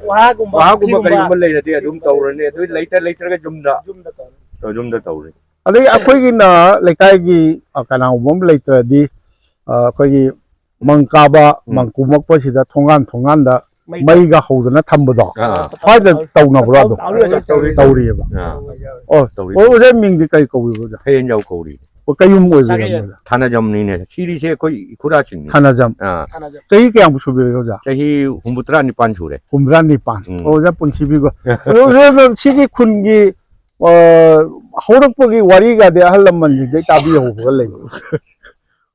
ꯋꯥꯍꯥꯒꯨꯝꯕ, ꯋꯥꯍꯥꯒꯨꯝꯕ ꯄꯨꯈ꯭ꯔꯤꯒꯨꯝꯕ ꯀꯔꯤꯒꯨꯝꯕ ꯂꯩꯔꯗꯤ ꯑꯗꯨꯝ ꯇꯧꯔꯅꯤ꯫ ꯑꯗꯨ ꯂꯩꯇ-, ꯂꯩꯇ꯭ꯔꯒ ꯌꯨꯝꯗ꯫ ꯌꯨꯝꯗ ꯇꯧꯔꯅꯤ꯫ ꯑ, ꯌꯨꯝꯗ ꯇꯧꯔꯅꯤ꯫ ꯑꯗꯩ ꯑꯩꯈꯣꯏꯒꯤꯅ ꯂꯩꯀꯥꯏꯒꯤ, ꯑ, ꯀꯅꯥꯒꯨꯝꯕ ꯑꯃ ꯂꯩꯇ꯭ꯔꯗꯤ, ꯑ, ꯑꯩꯈꯣꯏꯒꯤ ꯃꯪ ꯀꯥꯕ, ꯎꯝ꯫ ꯃꯪ ꯀꯨꯝꯃꯛꯄꯁꯤꯗ ꯊꯣꯡꯒꯥꯟ ꯊꯣꯡꯒꯥꯟꯗ ꯃꯩ ꯃꯩꯒ ꯍꯧꯗꯅ ꯊꯝꯕꯗꯣ, ꯑꯥ꯫ ꯁ꯭ꯋꯥꯏꯗ ꯇꯧꯅꯕ꯭ꯔꯣ ꯑꯗꯣ? ꯇꯧꯔꯤ, ꯇꯧꯔꯤ꯫ ꯇꯧꯔꯤꯑꯕ꯫ ꯑꯥ꯫ ꯑꯣ, ꯇꯧꯔꯤ꯫ ꯑꯣ, ꯑꯣꯖꯥ ꯃꯤꯡꯗꯤ ꯀꯔꯤ ꯀꯧꯕꯤꯕ ꯑꯣꯖꯥ? ꯍꯌꯦꯟꯖꯥꯎ ꯀꯧꯔꯤ꯫ ꯑꯣ, ꯀꯌꯨꯝ ꯑꯣꯏꯕꯤꯔꯕ ꯁꯥꯒꯩ ꯑꯣꯖꯥ? ꯊꯥꯅꯖꯝꯅꯤꯅꯦ꯫ ꯁꯤꯔꯤꯁꯦ ꯑꯩꯈꯣꯏ ꯏꯈꯨꯔꯥꯁꯤꯡꯅꯤ꯫ ꯊꯥꯅꯖꯝ꯫ ꯑꯥ꯫ ꯊꯥꯅꯖꯝ꯫ ꯆꯍꯤ ꯀꯌꯥꯃꯨꯛ ꯁꯨꯕꯤꯔꯒꯦ ꯑꯣꯖꯥ? ꯆꯍꯤ ꯍꯨꯝꯐꯨꯇꯔꯥ ꯅꯤꯄꯥꯟ ꯁꯨꯔꯦ꯫ ꯍꯨꯝꯐꯨꯇꯔꯥ ꯅꯤꯄꯥꯟ꯫ ꯎꯝ꯫ ꯑꯣ, ꯑꯣꯖꯥ ꯄꯨꯟꯁꯤꯕꯤꯀꯣ꯫ ꯑꯗꯣ ꯑꯣꯖꯥ, ꯁꯤꯒꯤ ꯈꯨꯟꯒꯤ, ꯑ, ꯍꯧꯔꯛꯄꯒꯤ ꯋꯥꯔꯤꯒꯗꯤ ꯑꯍꯜ ꯂꯃꯟꯁꯤꯡꯗꯩ ꯇꯥꯕꯤꯍꯧꯕꯒ ꯂꯩꯕ꯭ꯔꯣ?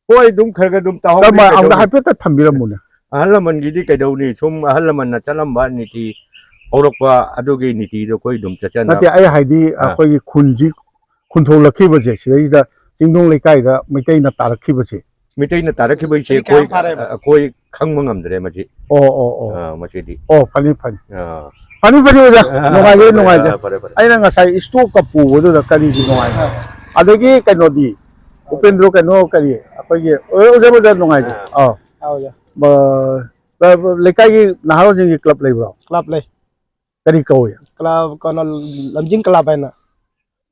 ꯍꯣꯏ, ꯑꯗꯨꯝ ꯈꯔ ꯈꯔ ꯑꯗꯨꯝ ꯇꯥꯍꯧꯔꯤ ꯀꯃꯥꯏ, ꯑꯝꯇ ꯀꯩꯗꯧꯅꯤ꯫ ꯍꯥꯏꯐꯦꯠꯇ ꯊꯝꯕꯤꯔꯝꯃꯨꯅꯦ꯫ ꯑꯍꯜ ꯂꯃꯟꯒꯤꯗꯤ ꯀꯩꯗꯧꯅꯤ? ꯁꯨꯝ ꯑꯍꯜ ꯂꯃꯟꯅ ꯆꯠꯂꯝꯕ ꯅꯤꯇꯤ, ꯍꯧꯔꯛꯄ ꯑꯗꯨꯒꯤ ꯅꯤꯇꯤꯗꯣ ꯑꯩꯈꯣꯏ ꯑꯗꯨꯝ ꯆꯠꯆꯅꯕ꯫ ꯅꯠꯇꯦ, ꯑꯩ ꯍꯥꯏꯗꯤ ꯑꯥ꯫ ꯑꯩꯈꯣꯏꯒꯤ ꯈꯨꯟꯁꯤ ꯈꯨꯟꯊꯣꯛꯂꯛꯈꯤꯕꯁꯦ, ꯁꯤꯗꯩꯁꯤꯗ ꯆꯤꯡꯗꯣꯡ ꯂꯩꯀꯥꯏꯗ ꯃꯩꯇꯩꯅ ꯇꯥꯔꯛꯈꯤꯕꯁꯦ꯫ ꯃꯩꯇꯩꯅ ꯇꯥꯔꯛꯈꯤꯕꯁꯦ ꯆꯍꯤ ꯀꯌꯥꯝ ꯑꯩꯈꯣꯏ, ꯐꯥꯔꯦꯕ? ꯑꯩꯈꯣꯏ ꯈꯪꯕ ꯉꯝꯗ꯭ꯔꯦ ꯃꯁꯤ꯫ ꯑꯣ, ꯑꯣ, ꯑꯣ꯫ ꯑꯥ, ꯃꯁꯤꯗꯤ꯫ ꯑꯣ, ꯐꯅꯤ, ꯐꯅꯤ꯫ ꯑꯥ꯫ ꯐꯅꯤ, ꯐꯅꯤ, ꯑꯣꯖꯥ꯫ ꯑꯥ, ꯅꯨꯡꯉꯥꯏꯖꯩ, ꯐꯔꯦ, ꯐꯔꯦ, ꯅꯨꯡꯉꯥꯏꯖꯩ꯫ ꯑꯥ, ꯐꯔꯦ, ꯐꯔꯦ꯫ ꯑꯩꯅ ꯉꯁꯥꯏ ꯏꯁꯇꯣꯛꯀ ꯄꯨꯕꯗꯨꯗ ꯀꯔꯤꯒꯤ ꯅꯨꯡꯉꯥꯏ? ꯑꯥ꯫ ꯑꯗꯒꯤ ꯀꯩꯅꯣꯗꯤ, ꯎꯄꯦꯟꯗ꯭ꯔꯣ, ꯀꯩꯅꯣ, ꯀꯔꯤ, ꯑꯩꯈꯣꯏꯒꯤ, ꯑꯣ, ꯑꯣꯖꯥ, ꯑꯣꯖꯥ, ꯅꯨꯡꯉꯥꯏꯖꯩ꯫ ꯑꯥ꯫ ꯑꯥ, ꯑꯣꯖꯥ꯫ ꯑ, ꯂꯩꯀꯥꯏꯒꯤ ꯅꯍꯥꯔꯣꯜꯁꯤꯡꯒꯤ ꯀ꯭ꯂꯕ ꯂꯩꯕ꯭ꯔꯣ? ꯀ꯭ꯂꯕ ꯂꯩ꯫ ꯀꯔꯤ ꯀꯧꯏ? ꯀ꯭ꯂꯕ, ꯀꯩꯅꯣ, ꯂꯝꯖꯤꯡ ꯀ꯭ꯂꯕ ꯍꯥꯏꯅ꯫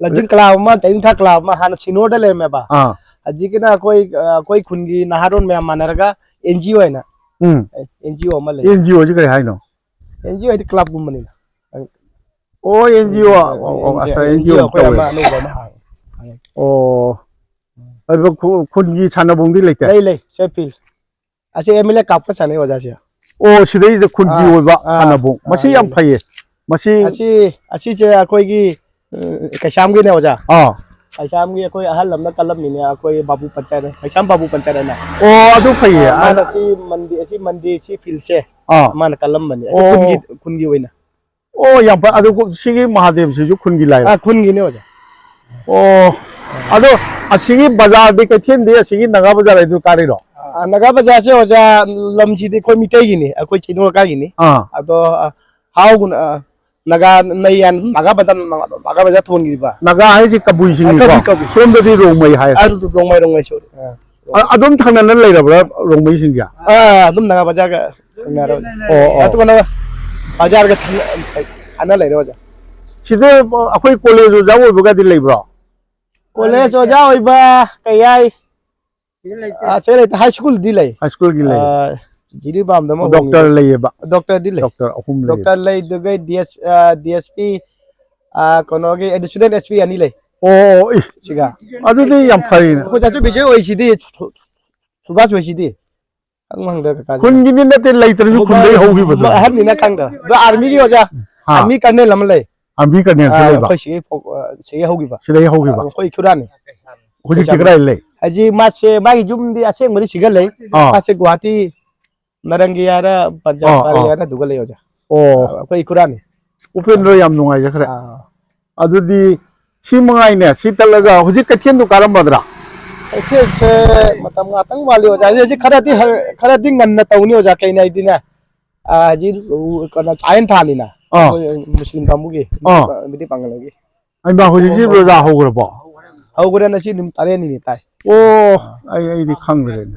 ꯂꯝꯖꯤꯡ ꯀ꯭ꯂꯕ ꯑꯃ, ꯇꯦꯔꯤꯡꯊꯥ ꯀ꯭ꯂꯕ ꯑꯃ ꯍꯥꯟꯅ ꯁꯤꯅꯣꯔꯗ ꯂꯩꯔꯝꯃꯦꯕ꯫ ꯑꯥ꯫ ꯍꯧꯖꯤꯛꯀꯤꯅ ꯑꯩꯈꯣꯏ, ꯑ, ꯑꯩꯈꯣꯏ ꯈꯨꯟꯒꯤ ꯅꯍꯥꯔꯣꯟ ꯃꯌꯥꯝ ꯃꯥꯟꯅꯔꯒ ꯑꯦꯟ ꯖꯤ ꯑꯣ ꯍꯥꯏꯅ꯫ ꯎꯝ꯫ ꯑꯦ, ꯑꯦꯟ ꯖꯤ ꯑꯣ ꯑꯃ ꯂꯩ꯫ ꯑꯦꯟ ꯖꯤ ꯑꯣ ꯁꯤ ꯀꯔꯤ ꯍꯥꯏꯅꯣ? ꯑꯦꯟ ꯖꯤ ꯑꯣ ꯍꯥꯏꯗꯤ ꯀ꯭ꯂꯕꯀꯨꯝꯕꯅꯤꯅ꯫ ꯑꯣ, ꯑꯦꯟ ꯖꯤ ꯑꯣ꯫ ꯑꯣ, ꯑꯣ, ꯑꯦꯟ ꯖꯤ ꯑꯣ, ꯑꯁ, and G O and G O ꯑꯩꯈꯣꯏ ꯇꯧꯋꯦ꯫ ꯑꯃ ꯑꯅꯧꯕ ꯑꯃ ꯍꯥꯡꯉꯦ꯫ ꯍꯥꯡꯉꯦ꯫ ꯑꯣ꯫ ꯑꯗꯨ ꯈꯨ-, ꯈꯨꯟꯒꯤ ꯁꯥꯟꯅꯕꯨꯡꯗꯤ ꯂꯩꯇꯦ? ꯂꯩ, ꯂꯩ, ꯁꯦ ꯐꯤꯜ꯫ ꯑꯁꯤ ꯑꯦꯝ ꯑꯦꯜ ꯑꯦ ꯀꯥꯞꯀ ꯁꯥꯟꯅꯩ ꯑꯣꯖꯥꯁꯦ꯫ ꯑꯣ, ꯁꯤꯗꯩꯁꯤꯗ ꯈꯨꯟꯒꯤ ꯑꯥ, ꯑꯣꯏꯕ ꯑꯥ, ꯁꯥꯟꯅꯕꯨꯡ꯫ ꯑꯥ, ꯃꯁꯤ ꯌꯥꯝ ꯂꯩ, ꯂꯩ꯫ ꯐꯩꯌꯦ꯫ ꯃꯁꯤ ꯑꯁꯤ, ꯑꯁꯤꯁꯦ ꯑꯩꯈꯣꯏꯒꯤ, ꯑ, ꯀꯩꯁꯥꯝꯒꯤꯅꯦ ꯑꯣꯖꯥ꯫ ꯑꯥ꯫ ꯀꯩꯁꯥꯝꯒꯤ ꯑꯩꯈꯣꯏ ꯑꯍꯜ ꯑꯃꯅ ꯀꯜꯂꯝꯃꯤꯅꯦ, ꯑꯩꯈꯣꯏ ꯕꯥꯕꯨ ꯄꯟꯆꯥꯌꯠ, ꯀꯩꯁꯥꯝ ꯕꯥꯕꯨ ꯄꯟꯆꯥꯌꯠ ꯍꯥꯏꯅ꯫ ꯑꯣ, ꯑꯗꯨ ꯐꯩꯌꯦ꯫ ꯑꯥ, ꯃꯥꯅ ꯑꯗ-, ꯁꯤ ꯃꯟꯗꯤꯔ, ꯑꯁꯤ ꯃꯟꯗꯤꯔ, ꯁꯤ ꯐꯤꯜꯁꯦ ꯑꯥ꯫ ꯃꯥꯅ ꯀꯜꯂꯝꯕꯅꯦ꯫ ꯑꯩꯈꯣꯏ ꯑꯣ꯫ ꯈꯨꯟꯒꯤ, ꯈꯨꯟꯒꯤ ꯑꯣꯏꯅ꯫ ꯑꯣ, ꯌꯥꯝ ꯐꯩ꯫ ꯑꯗꯨ ꯁꯤꯒꯤ ꯃꯍꯥꯗꯦꯕꯁꯤꯁꯨ ꯈꯨꯟꯒꯤ ꯂꯥꯏꯔꯣ? ꯑꯥ, ꯈꯨꯟꯒꯤꯅꯦ ꯑꯣꯖꯥ꯫ ꯑꯣ, ꯑꯗꯣ ꯑꯁꯤꯒꯤ ꯕꯖꯥꯔꯗꯤ, ꯀꯩꯊꯦꯜꯗꯤ ꯑꯁꯤꯒꯤ ꯅꯥꯒꯥ ꯕꯖꯥꯔ ꯍꯥꯏꯗꯨ ꯀꯥꯔꯤꯔꯣ? ꯑ, ꯅꯥꯒꯥ ꯕꯖꯥꯔꯁꯦ ꯑꯣꯖꯥ, ꯂꯝꯁꯤꯗꯤ ꯑꯩꯈꯣꯏ ꯃꯤꯇꯩꯒꯤꯅꯤ, ꯑꯩꯈꯣꯏ ꯆꯤꯡꯅꯨꯡ ꯂꯩꯀꯥꯏꯒꯤꯅꯤ꯫ ꯑꯥ꯫ ꯑꯗꯣ, ꯑ, ꯍꯥꯎꯒꯨꯅ, ꯑ, ꯅꯥꯒꯥ ꯅꯩ ꯍꯥꯏꯅ ꯅꯥꯒꯥ ꯕꯖꯥꯔ, ꯅꯥꯒꯥ ꯕꯖꯥꯔ ꯊꯣꯟꯈꯤꯕ꯫ ꯅꯥꯒꯥ ꯍꯥꯏꯁꯦ ꯀꯕꯨꯏꯁꯤꯡꯅꯤꯀꯣ? ꯀꯕꯨꯏ, ꯀꯕꯨꯏ꯫ ꯁꯣꯝꯗꯗꯤ ꯔꯣꯡꯃꯩ ꯍꯥꯏ꯫ ꯑ, ꯔꯣꯡꯃꯩ, ꯔꯣꯡꯃꯩꯁꯨ꯫ ꯑ, ꯑ, ꯑꯗꯨꯝ ꯊꯪꯅꯅ ꯂꯩꯔꯕ꯭ꯔꯥ ꯔꯣꯡꯃꯩꯁꯤꯡꯁꯦ? ꯑ, ꯑꯗꯨꯝ ꯅꯥꯒꯥ ꯕꯖꯥꯔꯒ ꯊꯪꯅꯔꯕꯅꯤ꯫ ꯑꯣ, ꯑꯣ꯫ ꯑꯗꯨꯒ ꯅꯥꯒꯥ ꯕꯖꯥꯔꯒ ꯊꯪꯅ-, ꯊꯪꯅ ꯂꯩꯔꯦ ꯑꯣꯖꯥ꯫ ꯁꯤꯗ ꯑꯩꯈꯣꯏ ꯀꯣꯂꯦꯖ ꯑꯣꯖꯥ ꯑꯣꯏꯕꯒꯗꯤ ꯂꯩꯕ꯭ꯔꯣ? ꯀꯣꯂꯦꯖ ꯑꯣꯖꯥ ꯑꯣꯏꯕ ꯀꯩ ꯍꯥꯏ? ꯁꯤꯗ ꯂꯩꯇꯦ꯫ ꯑ, ꯁꯤꯗ ꯂꯩꯇꯦ꯫ ꯍꯥꯏ ꯁ꯭ꯀꯨꯜꯗꯤ ꯂꯩ꯫ ꯍꯥꯏ ꯁ꯭ꯀꯨꯜꯒꯤ ꯂꯩ꯫ ꯑ, ꯖꯤꯔꯤꯕꯥꯝꯗ ꯑꯃ ꯗꯣꯛꯇꯔ ꯍꯣꯡꯉꯤꯕ꯫ ꯂꯩꯌꯦꯕ꯫ ꯗꯣꯛꯇꯔꯗꯤ ꯂꯩ꯫ ꯗꯣꯛꯇꯔ ꯑꯍꯨꯝ ꯂꯩꯌꯦꯕ꯫ ꯗꯣꯛꯇꯔ ꯂꯩ, ꯑꯗꯨꯒ ꯗꯤ ꯑꯦꯁ, ꯑ, ꯗꯤ ꯑꯦꯁ ꯄꯤ, ꯑ, ꯀꯩꯅꯣꯒꯤ ꯑꯦꯗꯤꯁꯅꯦꯜ ꯑꯦꯁ ꯄꯤ ꯑꯅꯤ ꯂꯩ꯫ ꯑꯣ, ꯑꯣ, ꯏ꯫ ꯁꯤꯒ꯫ ꯑꯗꯨꯗꯤ ꯌꯥꯝ ꯐꯔꯤꯅꯦ꯫ ꯑꯩꯈꯣꯏ ꯆꯥꯆꯨ ꯕꯤꯖꯣꯏ ꯑꯣꯏꯁꯤꯗꯤ, ꯁꯨ-, ꯁꯨꯕꯥꯁ ꯑꯣꯏꯁꯤꯗꯤ꯫ ꯈꯪ ꯍꯪꯗ ꯀꯀꯥꯁꯤꯅ꯫ ꯈꯨꯟꯒꯤꯗꯤ ꯅꯠꯇꯦ, ꯂꯩꯇ꯭ꯔꯁꯨ ꯈꯨꯟꯗꯩ ꯍꯧꯈꯤꯕꯗꯨꯅꯦ꯫ ꯑꯍꯟꯅꯤꯅ ꯈꯪꯗ꯫ ꯑꯗꯣ ꯑꯥꯔꯃꯤꯒꯤ ꯑꯣꯖꯥ, ꯍꯥ꯫ ꯑꯥꯔꯃꯤ ꯀꯔꯅꯦꯜ ꯑꯃ ꯂꯩ꯫ ꯑꯥꯔꯃꯤ ꯀꯔꯅꯦꯜꯁꯨ ꯑꯥ, ꯂꯩꯕ? ꯑꯩꯈꯣꯏ ꯁꯤꯒꯩ ꯐꯥꯎ-, ꯑ, ꯁꯤꯒꯩ ꯍꯧꯈꯤꯕ꯫ ꯁꯤꯗꯩ ꯍꯧꯈꯤꯕ? ꯑ, ꯑꯩꯈꯣꯏ ꯏꯈꯨꯔꯥꯅꯤ꯫ ꯍꯧꯖꯤꯛꯇꯤ ꯀꯗꯥꯏ ꯂꯩ? ꯍꯧꯖꯤꯛ ꯃꯥꯁꯦ, ꯃꯥꯒꯤ ꯌꯨꯝꯗꯤ ꯑꯁꯦꯡꯕꯗꯤ ꯁꯤꯒ ꯂꯩ꯫ ꯑꯥ꯫ ꯃꯥꯁꯦ ꯒꯨꯍꯥꯇꯤ ꯅꯔꯪꯒꯤ ꯍꯥꯏꯔ, ꯄꯟꯖꯥꯕ ꯑꯥ, ꯀꯥꯔꯤ ꯑꯥ꯫ ꯍꯥꯏꯔ ꯑꯗꯨꯒ ꯂꯩ ꯑꯣꯖꯥ꯫ ꯑꯣ꯫ ꯑ, ꯑꯩꯈꯣꯏ ꯏꯈꯨꯔꯥꯅꯤ꯫ ꯎꯄꯦꯟꯗ꯭ꯔ ꯌꯥꯝ ꯅꯨꯡꯉꯥꯏꯖꯈ꯭ꯔꯦ꯫ ꯑꯥ꯫ ꯑꯗꯨꯗꯤ ꯁꯤ ꯃꯉꯥꯏꯅꯦ, ꯁꯤ ꯇꯠꯂꯒ ꯍꯧꯖꯤꯛ ꯀꯩꯊꯦꯜꯗꯨ ꯀꯥꯔꯝꯃꯗ꯭ꯔꯥ? ꯀꯩꯊꯦꯜꯁꯦ ꯃꯇꯝ ꯉꯥꯛꯇꯪ ꯋꯥꯠꯂꯤ ꯑꯣꯖꯥ꯫ ꯍꯧꯖꯤꯛ ꯈꯔꯗꯤ ꯍ-, ꯈꯔꯗꯤ ꯉꯟꯅ ꯇꯧꯅꯤ ꯑꯣꯖꯥ꯫ ꯀꯩꯅꯣ ꯍꯥꯏꯗꯤꯅꯦ, ꯑ, ꯍꯧꯖꯤꯛ, ꯎ, ꯀꯩꯅꯣ, ꯆꯥꯛꯍꯦꯟ ꯊꯥꯅꯤꯅ ꯑꯥ꯫ ꯑꯩꯈꯣꯏ ꯃꯨꯁꯂꯤꯝ ꯀꯥꯡꯕꯨꯒꯤ, ꯑꯥ꯫ ꯃꯩꯇꯩ ꯄꯥꯉꯜ ꯑꯃꯒꯤ꯫ ꯑꯩꯃ, ꯍꯧꯖꯤꯛꯁꯤ ꯔꯣꯖꯥ ꯍꯧꯈ꯭ꯔꯕꯣ? ꯍꯧꯈ꯭ꯔꯦ, ꯉꯁꯤ ꯅꯨꯃꯤꯠ ꯇꯔꯦꯠꯅꯤꯅꯦ ꯇꯥꯏ꯫ ꯑꯣ, ꯑꯩ, ꯑꯩꯗꯤ ꯈꯪꯗ꯭ꯔꯦꯅꯦ꯫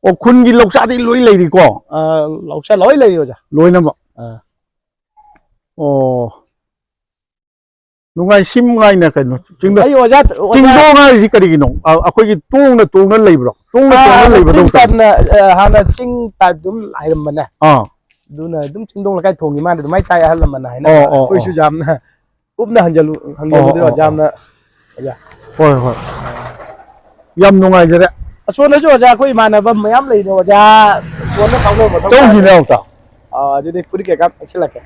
ꯑꯣ, ꯈꯨꯟꯒꯤ ꯂꯧꯁꯥꯗꯤ ꯂꯣꯏ ꯂꯩꯔꯤꯀꯣ? ꯑ, ꯂꯧꯁꯥ ꯂꯣꯏ ꯂꯩꯔꯤ ꯑꯣꯖꯥ꯫ ꯂꯣꯏꯅꯃꯛ? ꯑ꯫ ꯑꯣ꯫ ꯅꯨꯡꯉꯥꯏ, ꯁꯤ ꯃꯉꯥꯏꯅ ꯀꯩꯅꯣ? ꯆꯤꯡꯗ-, ꯑꯩ ꯑꯣꯖꯥ, ꯑꯣꯖꯥ ꯆꯤꯡꯗꯣꯡ ꯍꯥꯏꯔꯤꯁꯤ ꯀꯔꯤꯒꯤꯅꯣ? ꯑ, ꯑꯩꯈꯣꯏꯒꯤ ꯇꯣꯡꯅ ꯇꯣꯡꯅ ꯂꯩꯕ꯭ꯔꯣ? ꯇꯣꯡꯅ ꯑꯥ, ꯇꯣꯡꯅ ꯍꯥꯟꯅ ꯂꯩꯕꯗꯧ ꯆꯤꯡ ꯇꯧꯋꯤ꯫ Type ꯅ, ꯑ, ꯍꯥꯟꯅ ꯆꯤꯡ type ꯑꯗꯨꯝ ꯍꯥꯏꯔꯝꯕꯅꯦ꯫ ꯑꯥ꯫ ꯑꯗꯨꯅ ꯑꯗꯨꯝ ꯆꯤꯡꯗꯣꯡ ꯂꯩꯀꯥꯏ ꯊꯣꯡꯉꯤ ꯃꯥꯅ ꯑꯗꯨꯃꯥꯏꯅ ꯇꯥꯏ ꯑꯍꯜ ꯂꯝꯅ ꯍꯥꯏꯅꯕ꯫ ꯑꯣ, ꯑꯣ, ꯑꯩꯈꯣꯏꯁꯨ ꯑꯣ꯫ ꯌꯥꯝꯅ ꯀꯨꯞꯅ ꯍꯟꯖꯜꯂꯨ-, ꯑꯣ, ꯍꯪꯖꯜꯂꯨꯗ꯭ꯔꯦ ꯑꯣ, ꯑꯣꯖꯥ, ꯑꯣ꯫ ꯌꯥꯝꯅ꯫ ꯑꯣꯖꯥ꯫ ꯍꯣꯏ, ꯍꯣꯏ꯫ ꯌꯥꯝ ꯅꯨꯡꯉꯥꯏꯖꯔꯦ꯫ ꯑꯁꯣꯝꯗꯁꯨ ꯑꯣꯖꯥ ꯑꯩꯈꯣꯏ ꯏꯃꯥꯟꯅꯕ ꯃꯌꯥꯝ ꯂꯩꯔꯦ ꯑꯣꯖꯥ꯫ ꯑꯁꯣꯝꯗ ꯐꯥꯎꯅꯕ ꯃꯊꯧ ꯇꯥꯔꯦ꯫ ꯆꯧꯁꯤꯅꯦ ꯑꯃꯨꯛꯇ꯫ ꯑꯥ, ꯑꯗꯨꯗꯤ ꯐꯨꯔꯤꯠ ꯀꯩꯀꯥ ꯂꯤꯠꯁꯤꯜꯂꯛꯀꯦ꯫